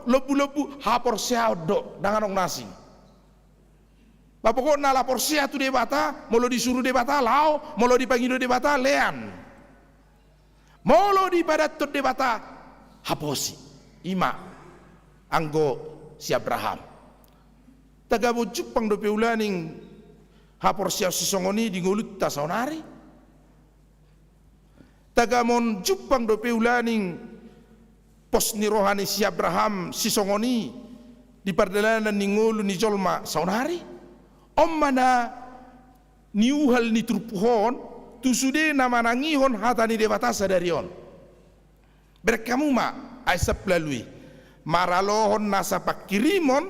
lombulombu, haporseaon do, ndang adong na asing. Ba pokokna ala porsea tu Debata, molo disuru Debata laho, molo dipangido Debata lean. Molo dipadanton Debata, haposi. Ima anggo si Abraham. Tagamon jumpang dope ulaning haporseaon sisongon i di ngolunta saonari? Tagamon jumpang dope ulaning pos ni roha ni si Abraham sisongon i di pardalanan ni ngolu ni jolma saonari? On ma na niuhal ni turpuk on tu sude na manangihon hata ni Debata sadari on. Bereng hamu ma ayat sampulu ualu i. Maralohon nasa pangkirimon,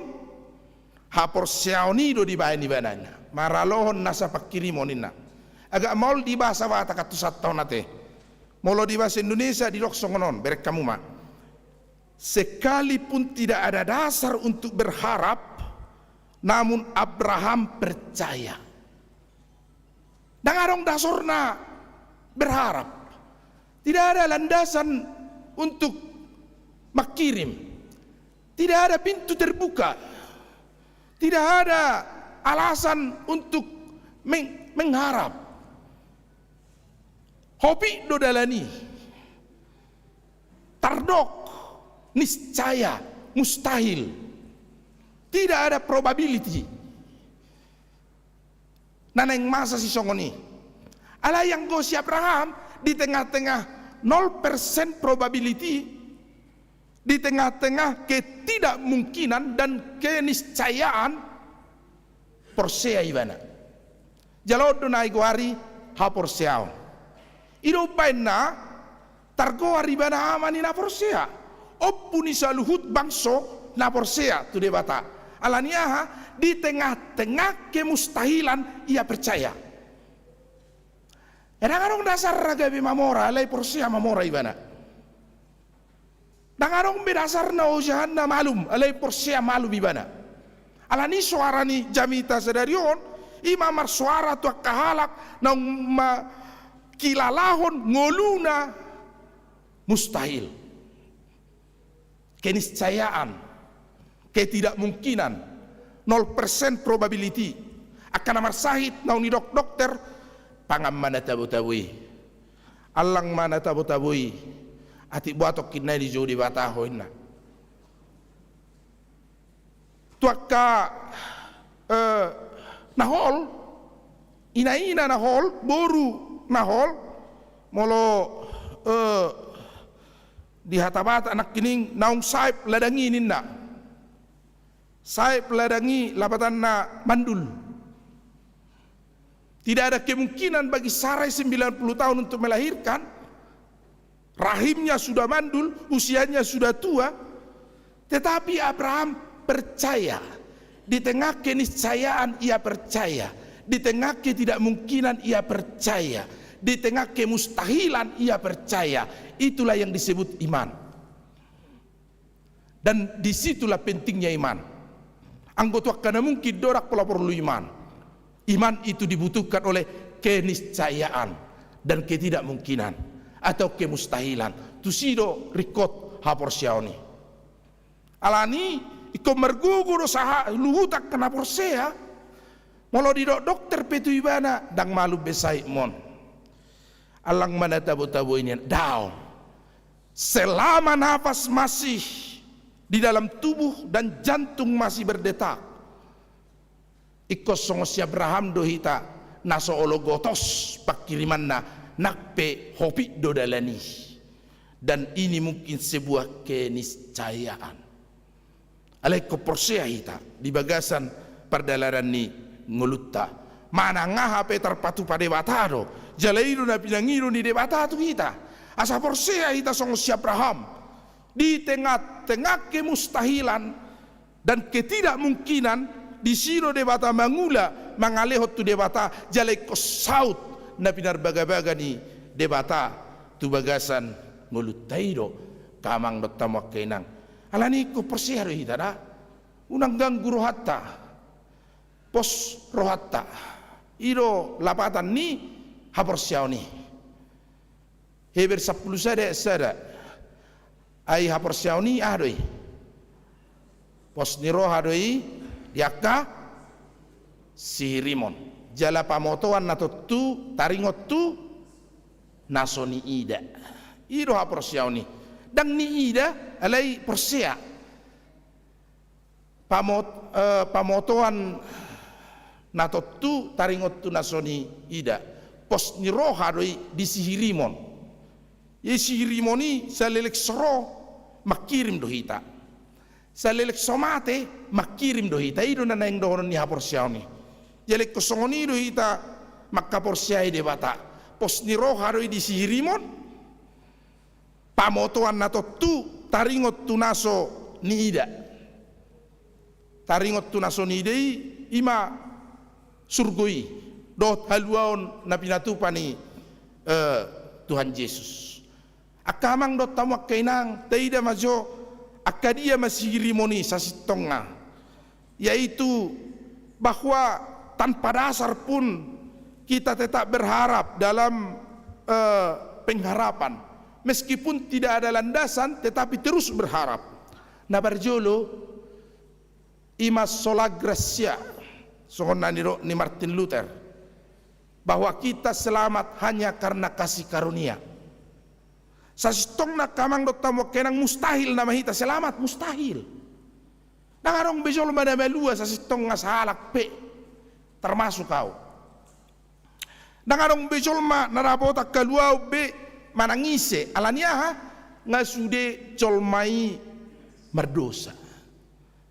haporseaon i do dibaen ibana, ninna. Maralohon nasa pangkirimon, ninna. Agak maol di bahasa Batak antusanta on ate. Molo di bahasa Indonesia didok songon on, bereng hamu ma. Sekalipun tidak ada dasar untuk berharap, namun Abraham percaya. Ndang adong dasorna berharap. Tidak ada landasan untuk mangkirim. Tidak ada pintu terbuka. Tidak ada alasan untuk meng-, mengharap. Hopit do dalan i. Tardok, niscaya, mustahil. Tidak ada probability. Na naeng masa sisongon i. Alai anggo si Abraham di tengah-tengah nol persen probability, di tengah-tengah ketidakmungkinan dan keniscayaan, porsea ibana. Jala on do na digoari haporseaon. I do umbahen na targoar ibana ama ni na porsea, ompu ni saluhut bangso na porsea tu Debata. Ala ni aha? Di tengah-tengah kemustahilan ia percaya. Ndang adong dasarna gabe mamora, alai porsea mamora ibana. Ndang adong be dasarna ojahanna malum, alai porsea malum ibana. Ala ni soara ni jamita sadari on, i ma marsoara tu angka halak naung ma-, kilalahon ngoluna mustahil. Keniscayaan, ketidakmungkinan, nol persen probability. Angka na marsahit naung nidok dokter, pangan ma na tabotabo i. Allang ma na tabotabo i. Atik boaton ninna i dijou Debata ho ninna. Tu angka, eh, na hol, ina-ina na hol, boru na hol, molo, eh, di hata Batak nangkining naung saep ladang i ninna. Saep ladang i lapatanna mandul. Tidak ada kemungkinan bagi Sarai sembilan puluh tahun untuk melahirkan. Rahimnya sudah mandul, usianya sudah tua. Tetapi Abraham percaya. Di tengah keniscayaan ia percaya. Di tengah ketidakmungkinan ia percaya. Di tengah kemustahilan ia percaya. Itulah yang disebut iman. Dan di situlah pentingnya iman. Anggo tu angka na mungkin do ndang pola porlu iman. Iman itu dibutuhkan oleh keniscayaan dan ketidakmungkinan atau kemustahilan. Tusi do ringkot haporseaon i. Alani ingkon margogo do saluhut angka na porsea. Molo didok dokter pe tu ibana, ndang malum be saipmon. Allang ma na tabo-tabo i nian, daong. Selama nafas masih di dalam tubuh dan jantung masih berdetak, ingkon songon si Abraham do hita, na so olo gotos pangkirimanna, nang pe hopit do dalan i. Dan ini mungkin sebuah keniscayaan. Alai ingkon porsea hita di bagasan pardalanan ni ngolunta. Manang aha pe tarpatupa Debata do, jala i do na pinangido ni Debata tu hita. Asa porsea hita songon si Abraham. Di tengah-tengah kemustahilan dan ketidakmungkinan, disi do Debata mangula, mangalehon tu Debata, jala ingkon saut na pinarbagabaga ni Debata tu bagasan ngolunta i do, angka amang dohot hamu angka inang. Alani ingkon porsea do hita da. Unang ganggu rohanta. Pos rohanta. I do lapatan ni haporseaon i. Heber sampulu sada ayat sada. Ai haporseaon i aha do i? Pos ni roha do i di angka sihirimon. Jala pamotoan na tontu taringot tu na so niida. I do haporseaon i. Ndang niida, alai porsea. Pamot-, eh, pamotoan na tontu taringot tu na so niida. Pos ni roha do i di sihirimon. Ia sihirimon i saleleng so ro mangkirim do hita. Saleleng so mate mangkirim do hita. I do na naeng dohonon ni haporseaon i. Jala ingkon songon i do hita mangkaporseai Debata. Pos ni roha do i di sihirimon. Pamotoan na tontu taringot tu na so niida. Taringot tu na so niida i, i ma surgo i dohot haluaon na pinatupa ni, eh, Tuhan Jesus. Angka amang dohot hamu angka inang, taida ma jo angka dia ma sihirimon i sasintongna. Yaitu bahwa tanpa dasar pun kita tetap berharap dalam, eh, pengharapan. Meskipun tidak ada landasan, tetapi terus berharap. Na parjolo, i ma sola gratia, songon na nidok ni Martin Luther, bahwa kita selamat hanya karena kasih karunia. Sasintongna angka amang dohot hamu angka inang, mustahil nama hita selamat, mustahil. Ndang adong be jolma na malua sasintongna sahalak pe, termasuk au. Ndang adong be jolma na dapotan haluaon be manang ise, alani aha? Nga sude jolma i mardosa.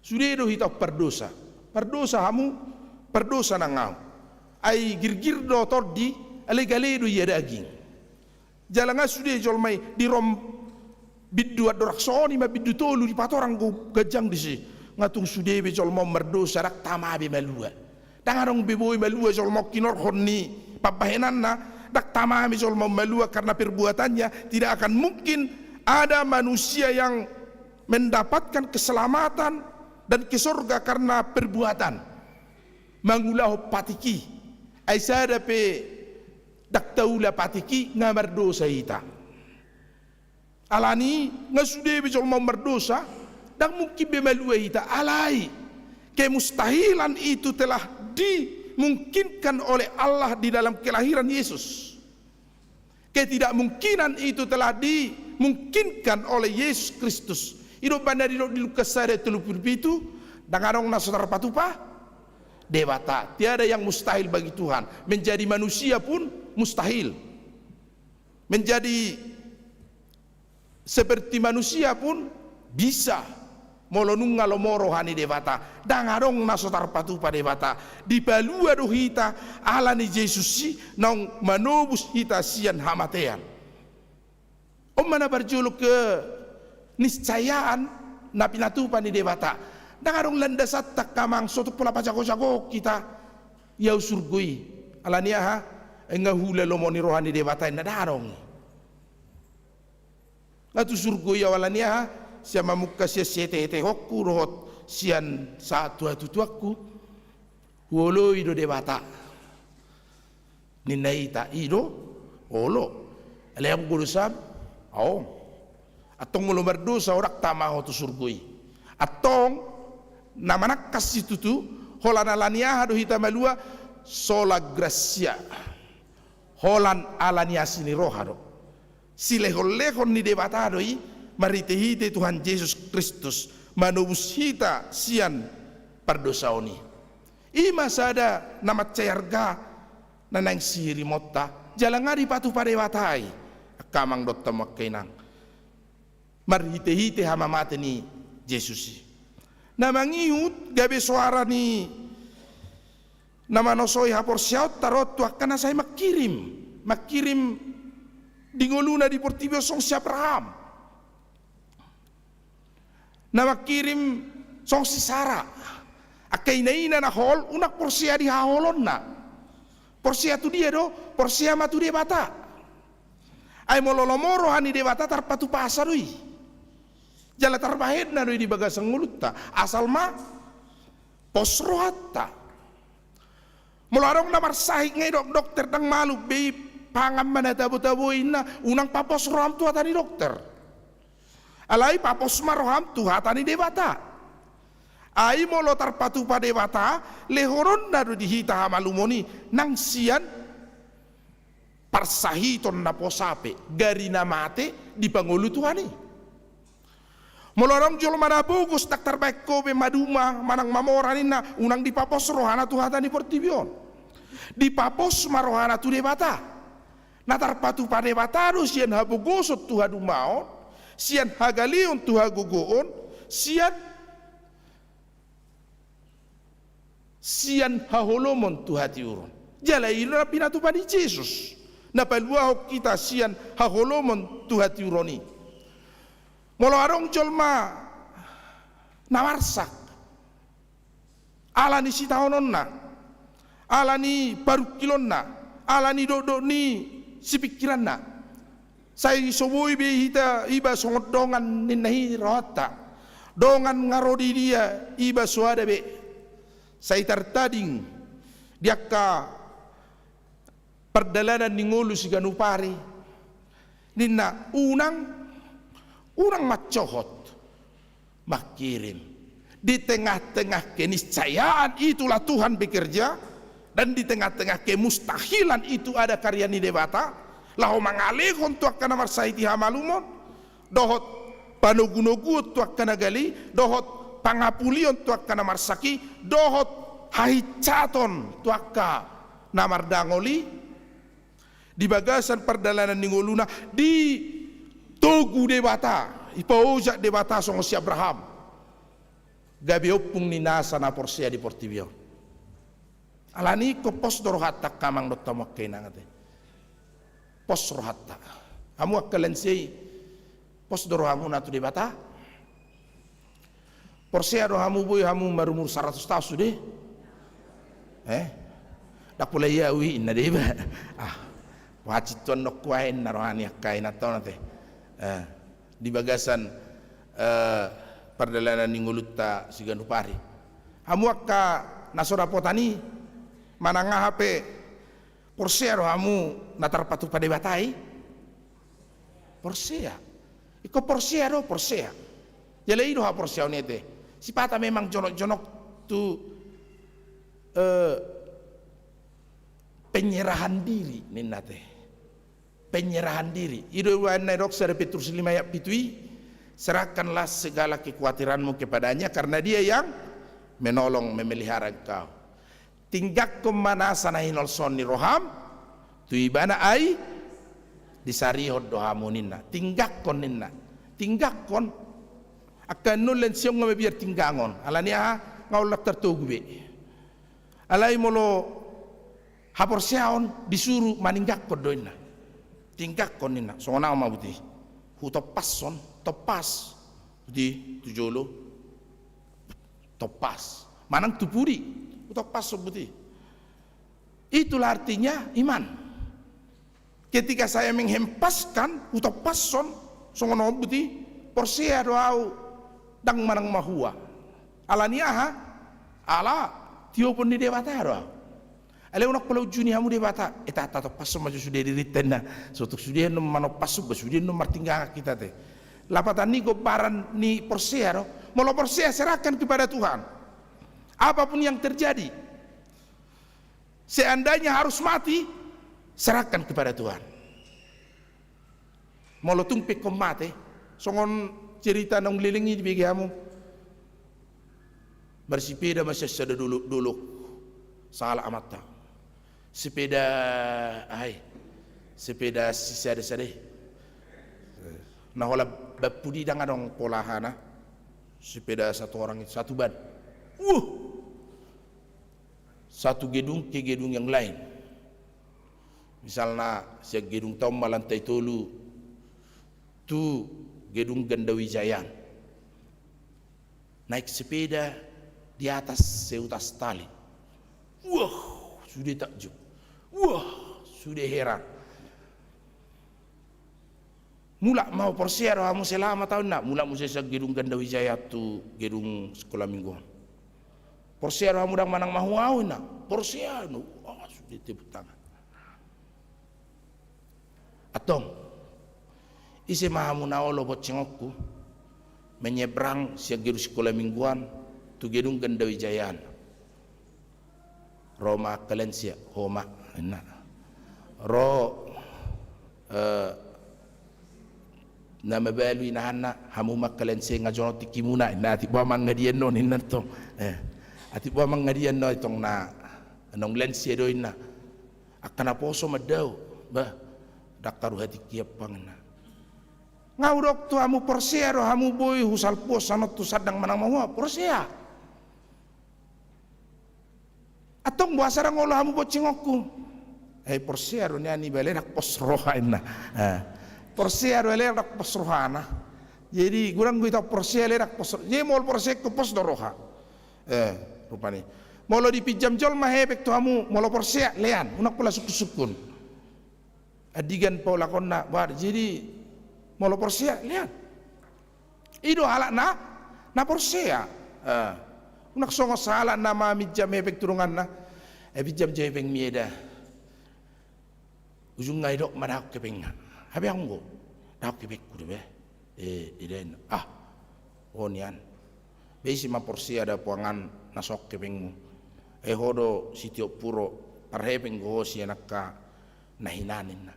Sude do hita on pardosa. Pardosa hamu, pardosa nang au. Ai girgir do tondi, alai gale do ia daging. Jala nga sude jolma i di rom bindu andorang songon i ma bindu tolu dipatorang do ganjang disi. Nga tung sude be jolma on mardosa, ndang tama be malua. Ndang adong be boi malua jolma on hinorhon ni pambahenanna, ndang tama be jolma on malua karena perbuatannya, tidak akan mungkin ada manusia yang mendapatkan keselamatan dan ke sorga karena perbuatan. Mangulahon patik i, ai sada pe ndang taula patik i nga mardosa hita. Alani nga sude be jolma on mardosa, ndang mungkin be malua hita, alai kemustahilan itu telah dimungkinkan oleh Allah di dalam kelahiran Yesus. Ketidakmungkinan itu telah di, dimungkinkan oleh Yesus Kristus. I do umbahen na didok di Lukas sada tolu pulu pitu, ndang adong na so tarpatupa Debata. Tiada yang mustahil bagi Tuhan. Menjadi manusia pun mustahil. Menjadi seperti manusia pun bisa. Molo nunga lomo roha ni Debata, ndang adong na so tarpatupa Debata. Dipalua do hita ala ni Jesus i, naung manobus hita sian hamatean. On ma na parjolo keniscayaan na pinatupa ni Debata. Ndang adong landasanta angka amang, so tung pola pajagojagohon hita ia surgo i. Ala ni aha? Ai nga hula lomo ni roha ni Debata inna, ndang adong i. Nga tu surgo i au ala ni aha? Sian mamungka sian sietehetehonku dohot sian sahat tu hatutuanku. Huoloi do Debata. Ninna hita, i do, olo. Alai amang, olo sam? Aong. Antong molo mardosa, ndang tama ho tu surgo i. Antong, na manangkas situtu, holan ala ni aha do hita malua? Sola gratia. Holan ala ni asi ni roha do. Silehonlehon ni Debata do i, marhitehite Tuhan Jesus Kristus, manobus hita sian pardosaon i. I ma sada na mansai arga na naeng sihirimonta, jala nga dipatupa Debata i, angka amang dohot hamu angka inang, marhitehite hamamate ni Jesus i. Na mangihut gabe soara ni na manosoi haporseaonta ro tu angka na sai mangkirim, mangkirim di ngoluna di portibi on, songon si Abraham. Na mangkirim songon si Sara. Angka inaina na hol, unang porsea di haholonna. Porsea tu dia do? Porsea ma tu Debata. Ai molo lomo roha ni Debata, tarpatupasa do i. Jala tarbahenna do i di bagasan ngolunta. Asal ma pos rohanta. Molo adong na marsahit nga didok dokter, ndang malum be i, pangan ma na tabotabo i, inna, unang papos roham tu hata ni dokter. Alai papos ma roham tu hata ni Debata. Ai molo tarpatupa Debata, lehononna do di hita hamalumon i, nang sian parsahiton na pos hape, gari na mate dipangolu Tuhan i. Molo adong jolma na bogos, ndang tarbahen ho be maduma manang mamora ninna, unang dipapos rohana tu hata ni portibi on. Dipapos ma rohana tu Debata. Na tarpatupa Debata do sian habogoson tu hadumaon, sian hagaleon tu hagogoon, sian sian haholomon tu hatiuron. Jala i do na pinatupa ni Jesus, na paluahon hita sian haholomon tu hatiuron i. Molo adong jolma na marsak ala ni sitaononna, ala ni parungkilonna, ala ni dokdok ni sipingkiranna, sai so boi be hita iba songon dongan ninna i rohanta. Dongan nga ro di dia iba soada be. Sai tartading di angka pardalanan ni ngolu siganup ari. Ninna, unang, unang mansohot mangkirim. Di tengah-tengah keniscayaan itulah Tuhan bekerja, dan di tengah-tengah kemustahilan itu ada karya ni Debata, laho mangalehon tu angka na marsahit i hamalumon, dohot panogunoguon tu angka na gale i, dohot pangapulion tu angka na marsak i, dohot hahinsaton tu angka na mardangol i. Di bagasan pardalanan ni ngoluna, ditogu Debata, dipaojak Debata songon si Abraham, gabe ompung ni nasa na porsea di portibi on. Alani i ingkon pos do rohanta angka amang dohot hamu angka inang ate. Pos rohanta. Hamu angka lansia i, pos do rohamuna tu Debata? Porsea do hamu boi hamu marumur saratus taon sude? Eh? Ndang pola i au i, inna do iba. Ah, pacintuan do ahu, inna roha ni angka inanta on ate. Eh, di bagasan, eh, pardalanan ni ngolunta siganup ari. Hamu angka na so dapotan i, manang aha pe, porsea do hamu na tarpatupa Debata i? Porsea. Ingkon porsea do, porsea. Jala i do haporseaon i ate. Sipata memang jonokjonok tu, eh, penyerahan diri ninna ate. Penyerahan diri. I do umbahen na didok sada Petrus lima ayat pitu i, "Serahkanlah segala kekhawatiranmu kepada-Nya, karena Dia yang menolong, memelihara engkau." Tinggangkon ma nasa na hinolsohon ni roham tu Ibana, ai disarihon do hamu ninna. Tinggangkon ninna. Tinggangkon. Angka na uli sian on nga mabiar tinggangon. Alani aha? Nga uli tartogu be. Alai molo haporseaon disuru maninggalkon do inna. Tinggalkon ninna, songon au ma buti. Hutompashon, tompas. Buti, tu jolo. Tompas. Manang tu pudi. Hutompashon buti. Itulah artinya iman. Ketika saya menghempaskan, hutompashon, songon on buti, porsea do au, ndang manang mahua. Alani aha? Ala tiopon ni Debata do au. Alai unang pola unjuni hamu Debata, eh, ta, tatompashon ma jo sude dirinta inna, so tung sude annon manompashon, ba sude annon martinggangan hita te. Lapatan ni gombaran ni porsea do, molo porsea serahkan kepada Tuhan. Apapun yang terjadi, seandainya harus mati, serahkan kepada Tuhan. Molo tung pe ingkon mate, songon cerita naung leleng i dibege hamu. Marsipeda ma sian sada dolok, dolok sahalak amanta. Sepeda, ai, sepeda sisada-sada i. Na holan ban pudi ndang adong pola hana. Sepeda satu orang itu, satu ban. Wuh! Satu gedung ke gedung yang lain. Misalna, sian gedungta on ma lantai tolu tu gedung Ganda Wijaya. Naik sepeda di atas seutas tali. Wah, sude takjub. Wah, sude heran. Mulak ma ho, porsea do hamu selamat au inna. Mulak muse sian gedung Ganda Wijaya tu gedung sekolah minggu on. Porsea do hamu ndang manang mahua au inna. Porsea do. Ah, sude tepuk tangan. Antong, ise ma hamu na olo boncengonku menyeberang sian gedung sekolah mingguan tu gedung Ganda Wijaya an? Ro ma angka lansia, ho ma, inna. Ro, eh, na mabalu inahanna, hamu ma angka lansia, nga jonok tingkimuna, inna, atik boha mangadi annon, inna tong. Eh, atik boha mangadi annon tong na, naung lansia do inna. Angka naposo mandao, bah, ndang karuhati kiampang inna. Nga hudok tu hamu, porsea do hamu boi husalpuhon sian on tu sandang manang mahua, porsea. Antong boasa ndang olo hamu boncengonku? Eh, porsea do nian iba, alai ndang pos roha inna. Eh, porsea do alai ndang pos rohana. Jadi godang do ita porsea alai ndang pos roha. Jadi molo porsea ingkon pos do roha. Eh, rupani. Molo dipinjam jolma hepeng tu hamu, molo porsea lean, unang pola sungkun-sungkun. Andigan paulakonna, bah, jadi molo porsea lean. I do halak na, na porsea. Eh, unang songon sahalak na maminjam hepeng tu donganna. Eh, pinjam jo hepengmi eda. Ujungna didok ma dahon hepengna. Hape anggo dahon hepengku dope. Eh, eda inna. Ah, ho nian. Be ise ma porsea dapotan na songon hepengmu. Eh, ho do sitiop puro, parhepeng do ho sian angka na hinan inna.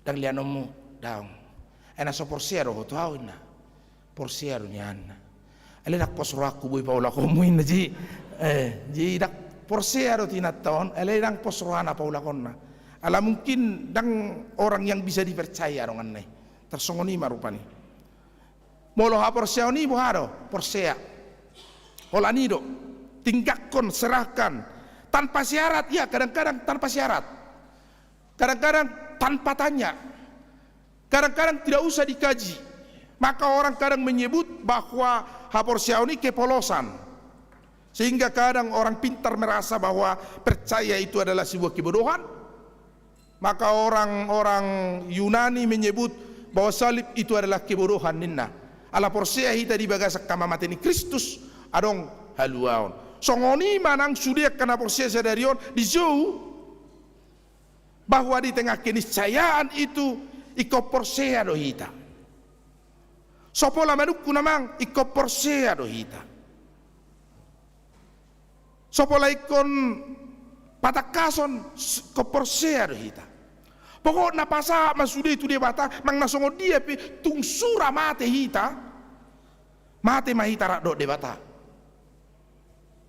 Ndang leanonmu, daong. Ai na so porsea do ho tu ahu inna. Porsea do nian inna. Alai ndang pos rohangku boi paulakonmu inna, jadi. Eh, jadi ndang porsea do tu inanta on, alai ndang pos rohana paulakonna. Ala mungkin ndang orang yang bisa dipercaya donganna i. Tarsongon i ma rupani. Molo haporseaon i boha do? Porsea. Holan i do. Tinggangkon, serahkan. Tanpa syarat, ya, kadang-kadang tanpa syarat. Kadang-kadang tanpa tanya. Kadang-kadang tidak usah dikaji. Maka orang kadang menyebut bahwa haporseaon i kepolosan. Sehingga kadang orang pintar merasa bahwa percaya itu adalah sebuah kebodohan. Maka orang-orang Yunani menyebut bahwa salib itu adalah kebodohan ninna. Ala porsea hita di bagasan hamamate ni Kristus adong haluaon. Songon i ma nang sude angka na porsea sadari on dijou. Bahwa di tengah keniscayaan itu ingkon porsea do hita. So pola manungkun amang, ingkon porsea do hita. So pola ingkon patangkason, s-, ingkon porsea do hita. Pokokna pasahat ma sude tu Debata, manang na songon dia pe tung sura mate hita, mate ma hita rap dohot Debata.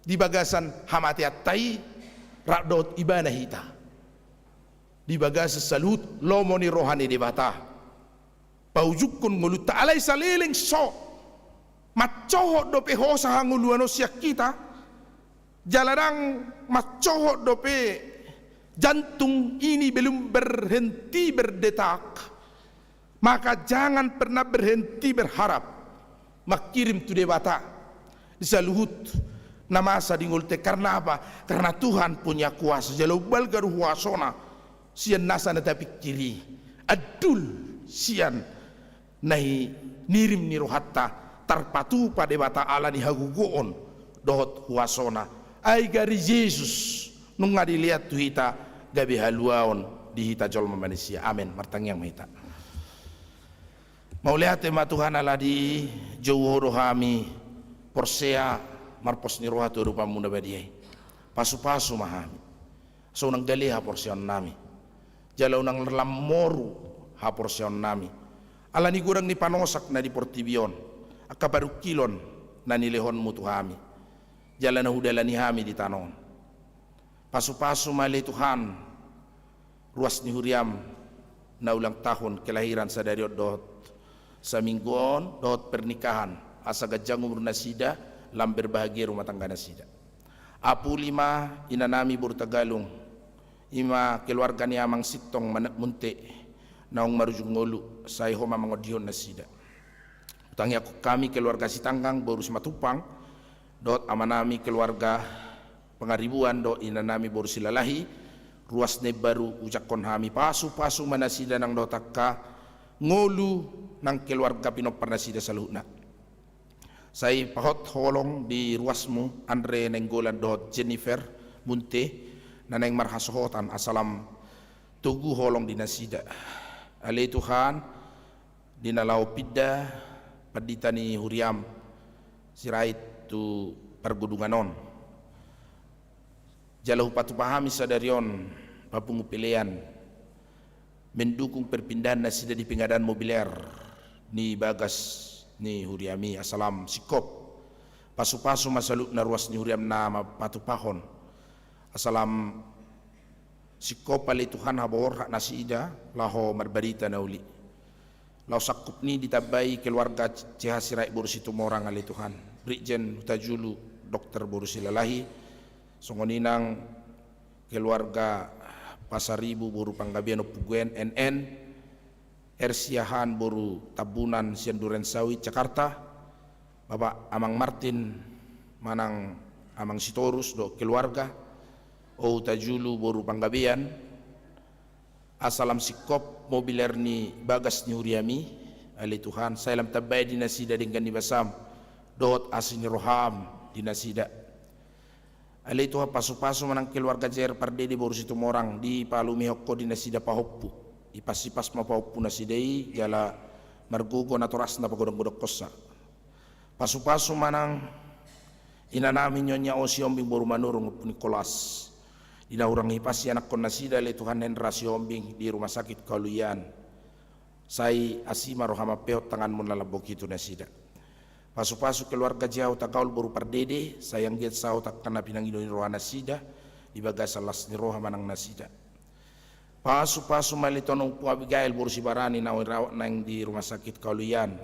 Di bagasan hamateanta i rap dohot Ibana hita. Di bagasan saluhut lomo ni roha ni Debata. Paujungkon ngolunta alai saleleng so mansohot dope hosa hangoluan on sian hita, jala ndang mansohot dope jantung ini belum berhenti berdetak, maka jangan pernah berhenti berharap. Mangkirim tu Debata di saluhut na masa di ngolunta i. Karna apa? Karna Tuhan punya kuasa. Jala umbalga do huasona sian nasa na tapingkiri, andul sian na hinirim ni rohanta, tarpatupa Debata ala ni hagogoon dohot huasona. Ai gari Jesus nunga dilean tu hita gabe haluaon di hita jolma manisia. Amen. Martangiang ma hita. Mauliate ma Tuhan ala dijou Ho do hami porsea marpos ni roha tu adopanMu na badia i. Pasupasu ma hami. Asa unang gale haporseaonnami, jala unang lam moru haporseaonnami ala ni godang ni panosak na di portibi on, angka parungkilon na nilehonMu tu hami jala na hudalani hami di tano on. Pasupasu ma ale Tuhan ruas ni huriaM na ulang tahun kelahiran sadari on dohot saminggu on dohot pernikahan, asa ganjang umur nasida, lam berbahagia rumah tangga nasida. Apuli ma inanami boru Tagalung, i ma keluarga ni Amang Sintong manat Munte, naung marujung ngolu, sai Ho ma mangondihon nasida. Hutangiangkon hami keluarga Sitanggang boru Simatupang, dohot amanami keluarga Pangaribuan dohot inanami boru Silalahi, ruas na imbaru ujangkon hami. Pasupasu ma nasida nang dohot angka ngolu nang keluarga pinompar nasida saluhutna. Sai pahot holong di ruasMu Andre Nainggolan dohot Jennifer Munte na naeng marhasohotan, asa lam togu holong di nasida. Ale Tuhan, di na laho pinda pandita ni huriaM Sirait tu pargodungan on, jala hupatupa hami sadari on papungu pelean mendukung perpindahan nasida di pengadaan mobiler ni bagas ni huriaMi, asa lam singkop. Pasupasu ma saluhutna ruas ni huriaM na patupahon, asa lam singkop ale Tuhan haborhat nasida laho marbarita na uli. Laos sangkup ni ditambai keluarga C H Sirait boru Situmorang ale Tuhan, Brigjen Hutajulu Dokter boru Silalahi, songon i nang keluarga Pasaribu boru Panggabean Ompu Gwen, N N, R Siahaan boru Tambunan sian Duren Sawit, Jakarta, Bapak Amang Martin manang Amang Sitorus dohot keluarga, O Hutajulu boru Panggabean, asa lam singkop mobiler ni bagas ni huriaMi, ale Tuhan, sai lam tambai di nasida denggan ni basaM dohot asi ni rohaM di nasida. Ale Tuhan, pasupasu ma nang keluarga J R Pardede boru Situmorang, dipalumehon Ho di nasida pahompu. Ipasipas ma pahompu nasida i jala margogo natorasna pagodanggodangkonsa. Pasupasu ma nang inanami Nyonya O Sihombing boru Manurung, Ompu Nikolas, di na hurang hipas ianakhon nasida ale Tuhan, Hendra Sihombing di rumah sakit Kaluyan. Sai asi ma rohaM, ampehon tanganMu na lambok i tu nasida. Pasupasu keluarga J H Hutagaol boru Pardede, sai anggiat saut angka na pinangido ni roha nasida di bagasan las ni roha manang nasida. Pasupasu ma ale Tuhan Ompu Abigail boru Sibarani na dirawat naeng di rumah sakit Kaluyan.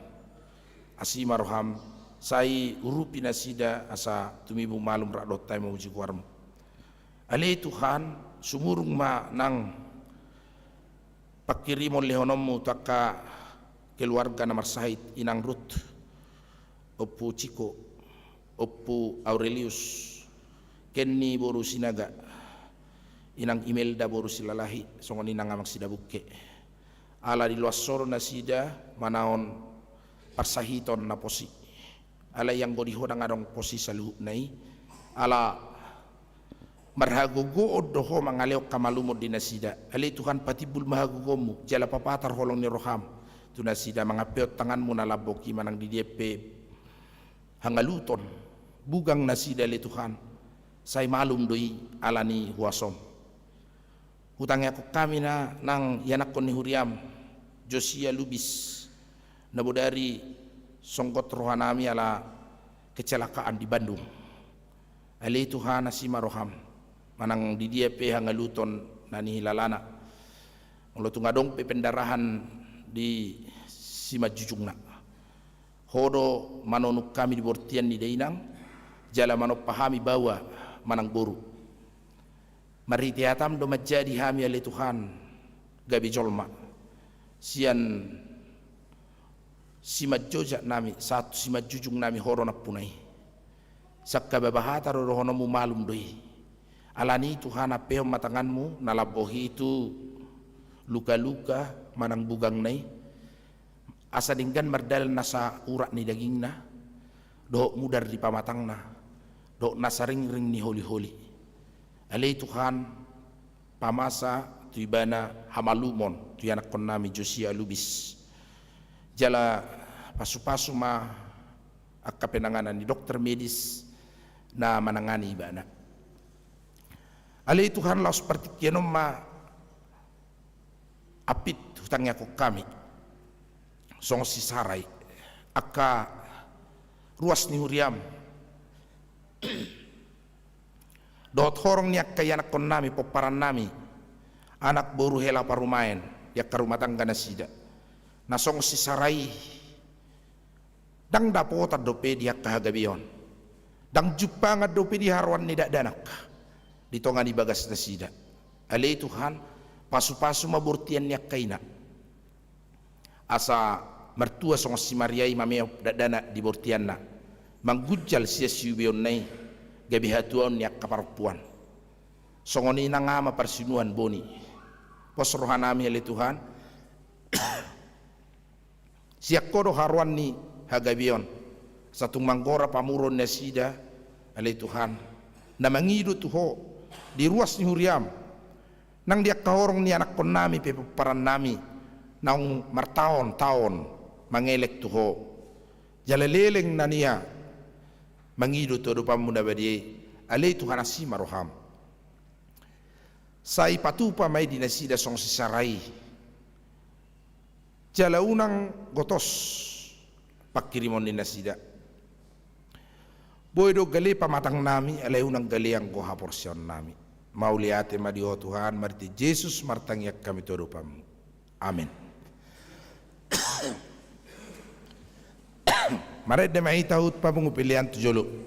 Asi ma rohaM, sai urupi nasida asa tumimbo malum rap dohot tahi mamuji goarMu. Ale Tuhan, sumurung ma nang pangkirimon lehononMu tu angka keluarga na marsahit, Inang Rut, Ompu Ciko, Ompu Aurelius, Kenny boru Sinaga, Inang Imelda boru Silalahi, songon i nang Amang Sidabungke. Ala diloas Ho do nasida manaon parsahiton na pos i. Alai anggo di Ho ndang adong pos i saluhutna i. Ala marhagogoon do Ho mangalehon hamalumon di nasida. Ale Tuhan, patimbul ma hagogoonMu jala papatar holong ni rohaM tu nasida, mangampehon tanganMu na lambok i manang di dia pe hangaluton bugang nasida ale Tuhan, sai malum do i ala ni huasoM. Hutangiangkon hami na nang ianakhon ni huriam, Josia Lubis, na bodari songgot rohanami ala kecelakaan di Bandung. Ale Tuhan, asi ma roham, manang di dia pe hangaluton na nihilalana. Molo tung adong pe pendarahan di simanjujungna, Ho do manonung hami di bortian ni dainang, jala manompa hami baoa manang boru. Marhite hatam do manjadi hami, ale Tuhan, gabe jolma. Sian simanjojak nami sahat tu simanjujung nami Ho do nampuna i. Sangkababa hata do dohononmu, malum do i. Alani i Tuhan, ampehon ma tanganmu na lambok i tu luka-luka manang bugangna i. Asa denggan mardalan nasa urat ni dagingna, dohot mudar di pamatangna, dohot nasa ringring ni holi-holi. Ale Tuhan, pamasa tu ibana hamalumon tu ianakhon nami Josia Lubis. Jala pasu-pasu ma angka penanganan ni dokter medis na manangani ibana. Ale Tuhan, laos partingkian on ma ampit hutangiangkon hami, songon si Sara i, angka ruas ni huriam, dohot horong ni angka ianakhon nami, pomparan nami, anak boru, hela parumaen, di angka rumah tangga nasida. Na songon si Sara i, ndang dapotan dope di angka hagabeon. Ndang jumpangan dope di haroan ni dakdanak di tonga ni bagas nasida. Ale Tuhan, pasu-pasu ma bortian ni angka ina. Asa martua songon si Maria i, mameop dakdanak di bortianna. Manggunjal sian siubeonna i, gabe hatuaon ni angka parompuan. Songon i nang ama parsinuan boni. Pos rohanami, ale Tuhan. Sian Ho do haroan ni hagabeon. Asa tung manggora pamoruon nasida, ale Tuhan, na mangido tu Ho di ruas ni huriam, nang di angka horong ni anakhon nami pe, pomparan nami, naung martaon-taon mangelek tu Ho. Jala leleng na nia mangido tu adopanmu na badia i, ale Tuhan, asi ma roham. Sai patupa ma i di nasida songon si Sara i. Jala unang gotos panghirimon ni nasida. Boi do gale pamatang nami, alai unang gale anggo haporseaon nami. Mauliate ma di Ho Tuhan, marhite Jesus martangiang hami tu adopanmu. Amen. Marende ma hita, huhut papungu pelean tu jolo.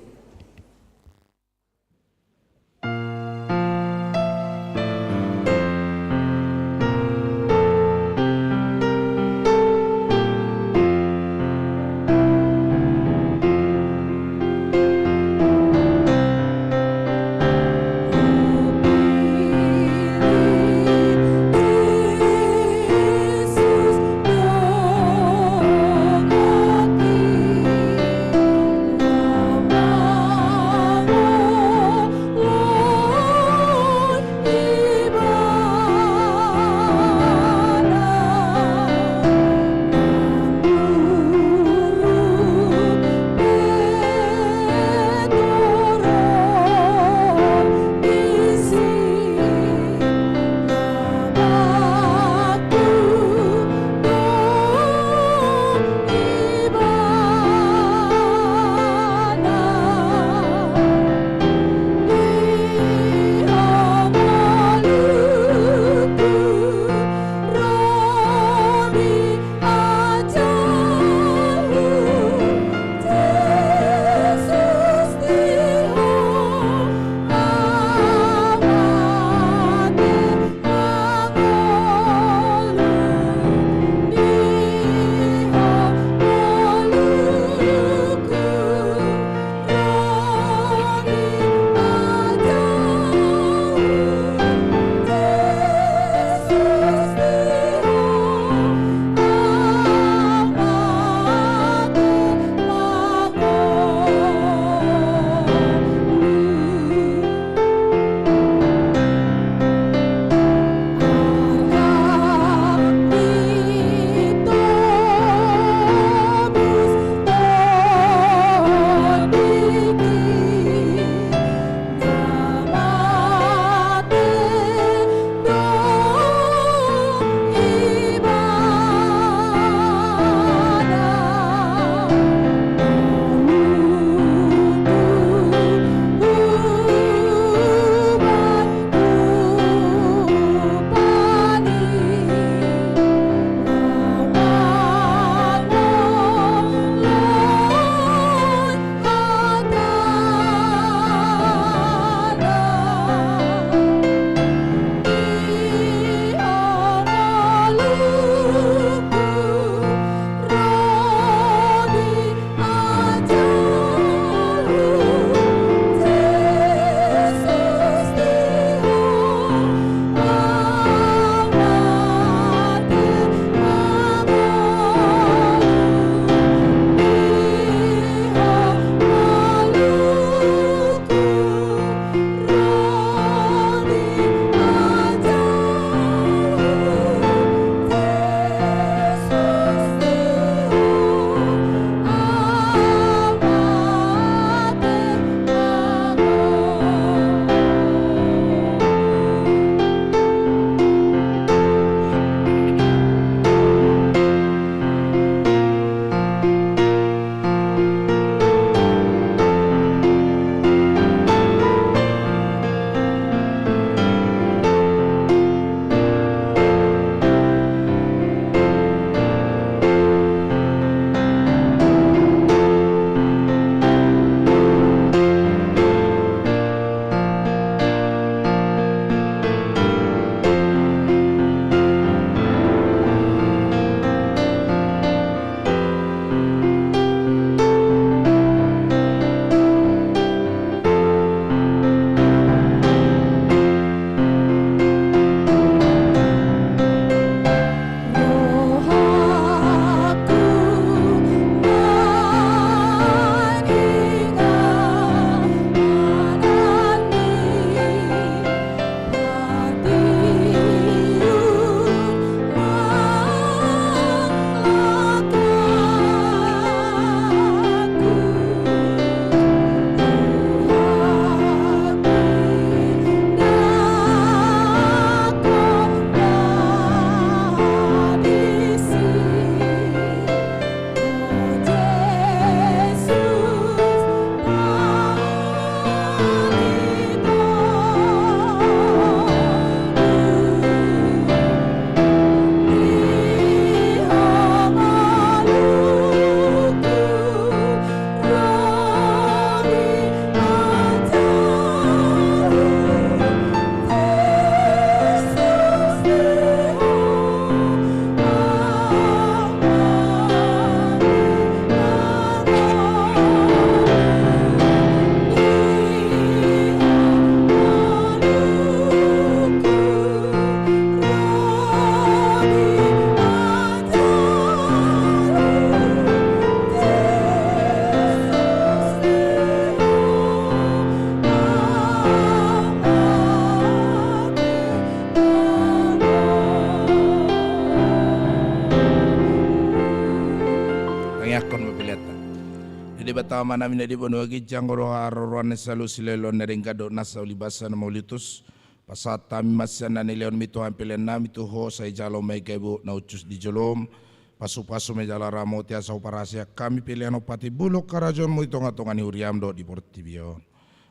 Amanami na di banua ginjang, ro do haroroan ni saluhut silehon na denggan dohot nasa ulibasa na mauliutus. Pasahat hami ma sian na nilehonmi tu hami pelean nami tu ho, sai jalo ma i gabe na uncus di jolom. Pasupasu ma i jala ramoti asa huparhaseang hami pelean on patimbulhon harajaonmu di tongatonga ni huriam dohot di portibi on.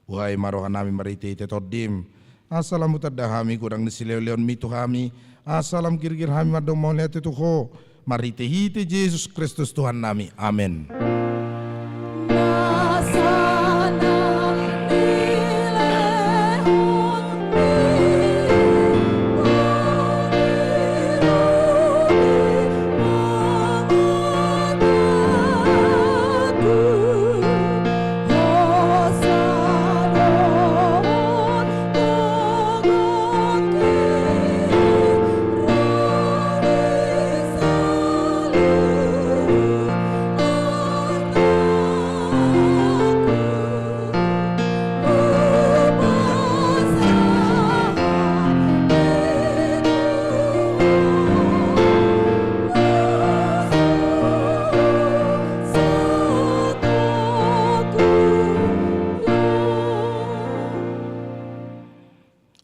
Buhai ma rohanami marhitehite Tondim, asa lam hutanda hami godang ni silehonlehonmi tu hami, asa lam girgir hami mandok mauliate tu ho, marhitehite Jesus Kristus Tuhannami. Amen.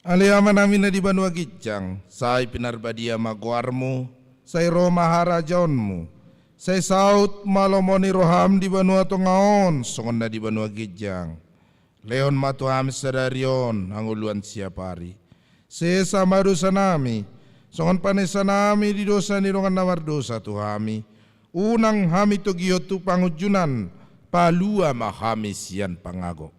Ale Amanami na di banua ginjang, sai pinarbadia ma goarmu, sai ro ma harajaonmu, sai saut ma lomo ni roham di banua tonga on songon na di banua ginjang. Lehon ma tu hami sadari on hangoluan siapari. Sesa ma dosanami, songon panesanami di dosa ni dongan na mardosa tu hami. Unang hami togihon tu pangunjunan, palua ma hami sian pangago.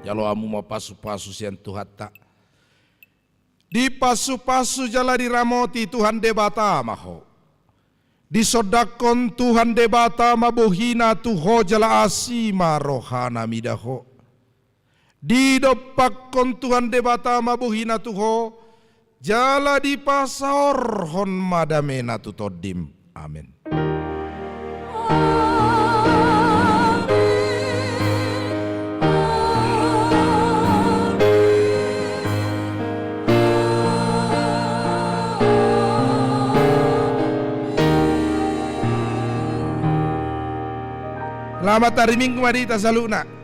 Jalo hamu ma pasupasu sian Tuhanta. Dipasupasu jala diramoti Tuhan Debata ma ho. Disondangkon Tuhan Debata ma bohina tu ho jala asi ma rohana mida ho. Didompakkon Tuhan Debata ma bohina tu ho, jala dipasaorhon ma damena tu tondim. Amen. Selamat hari Minggu ma di hita saluhutna.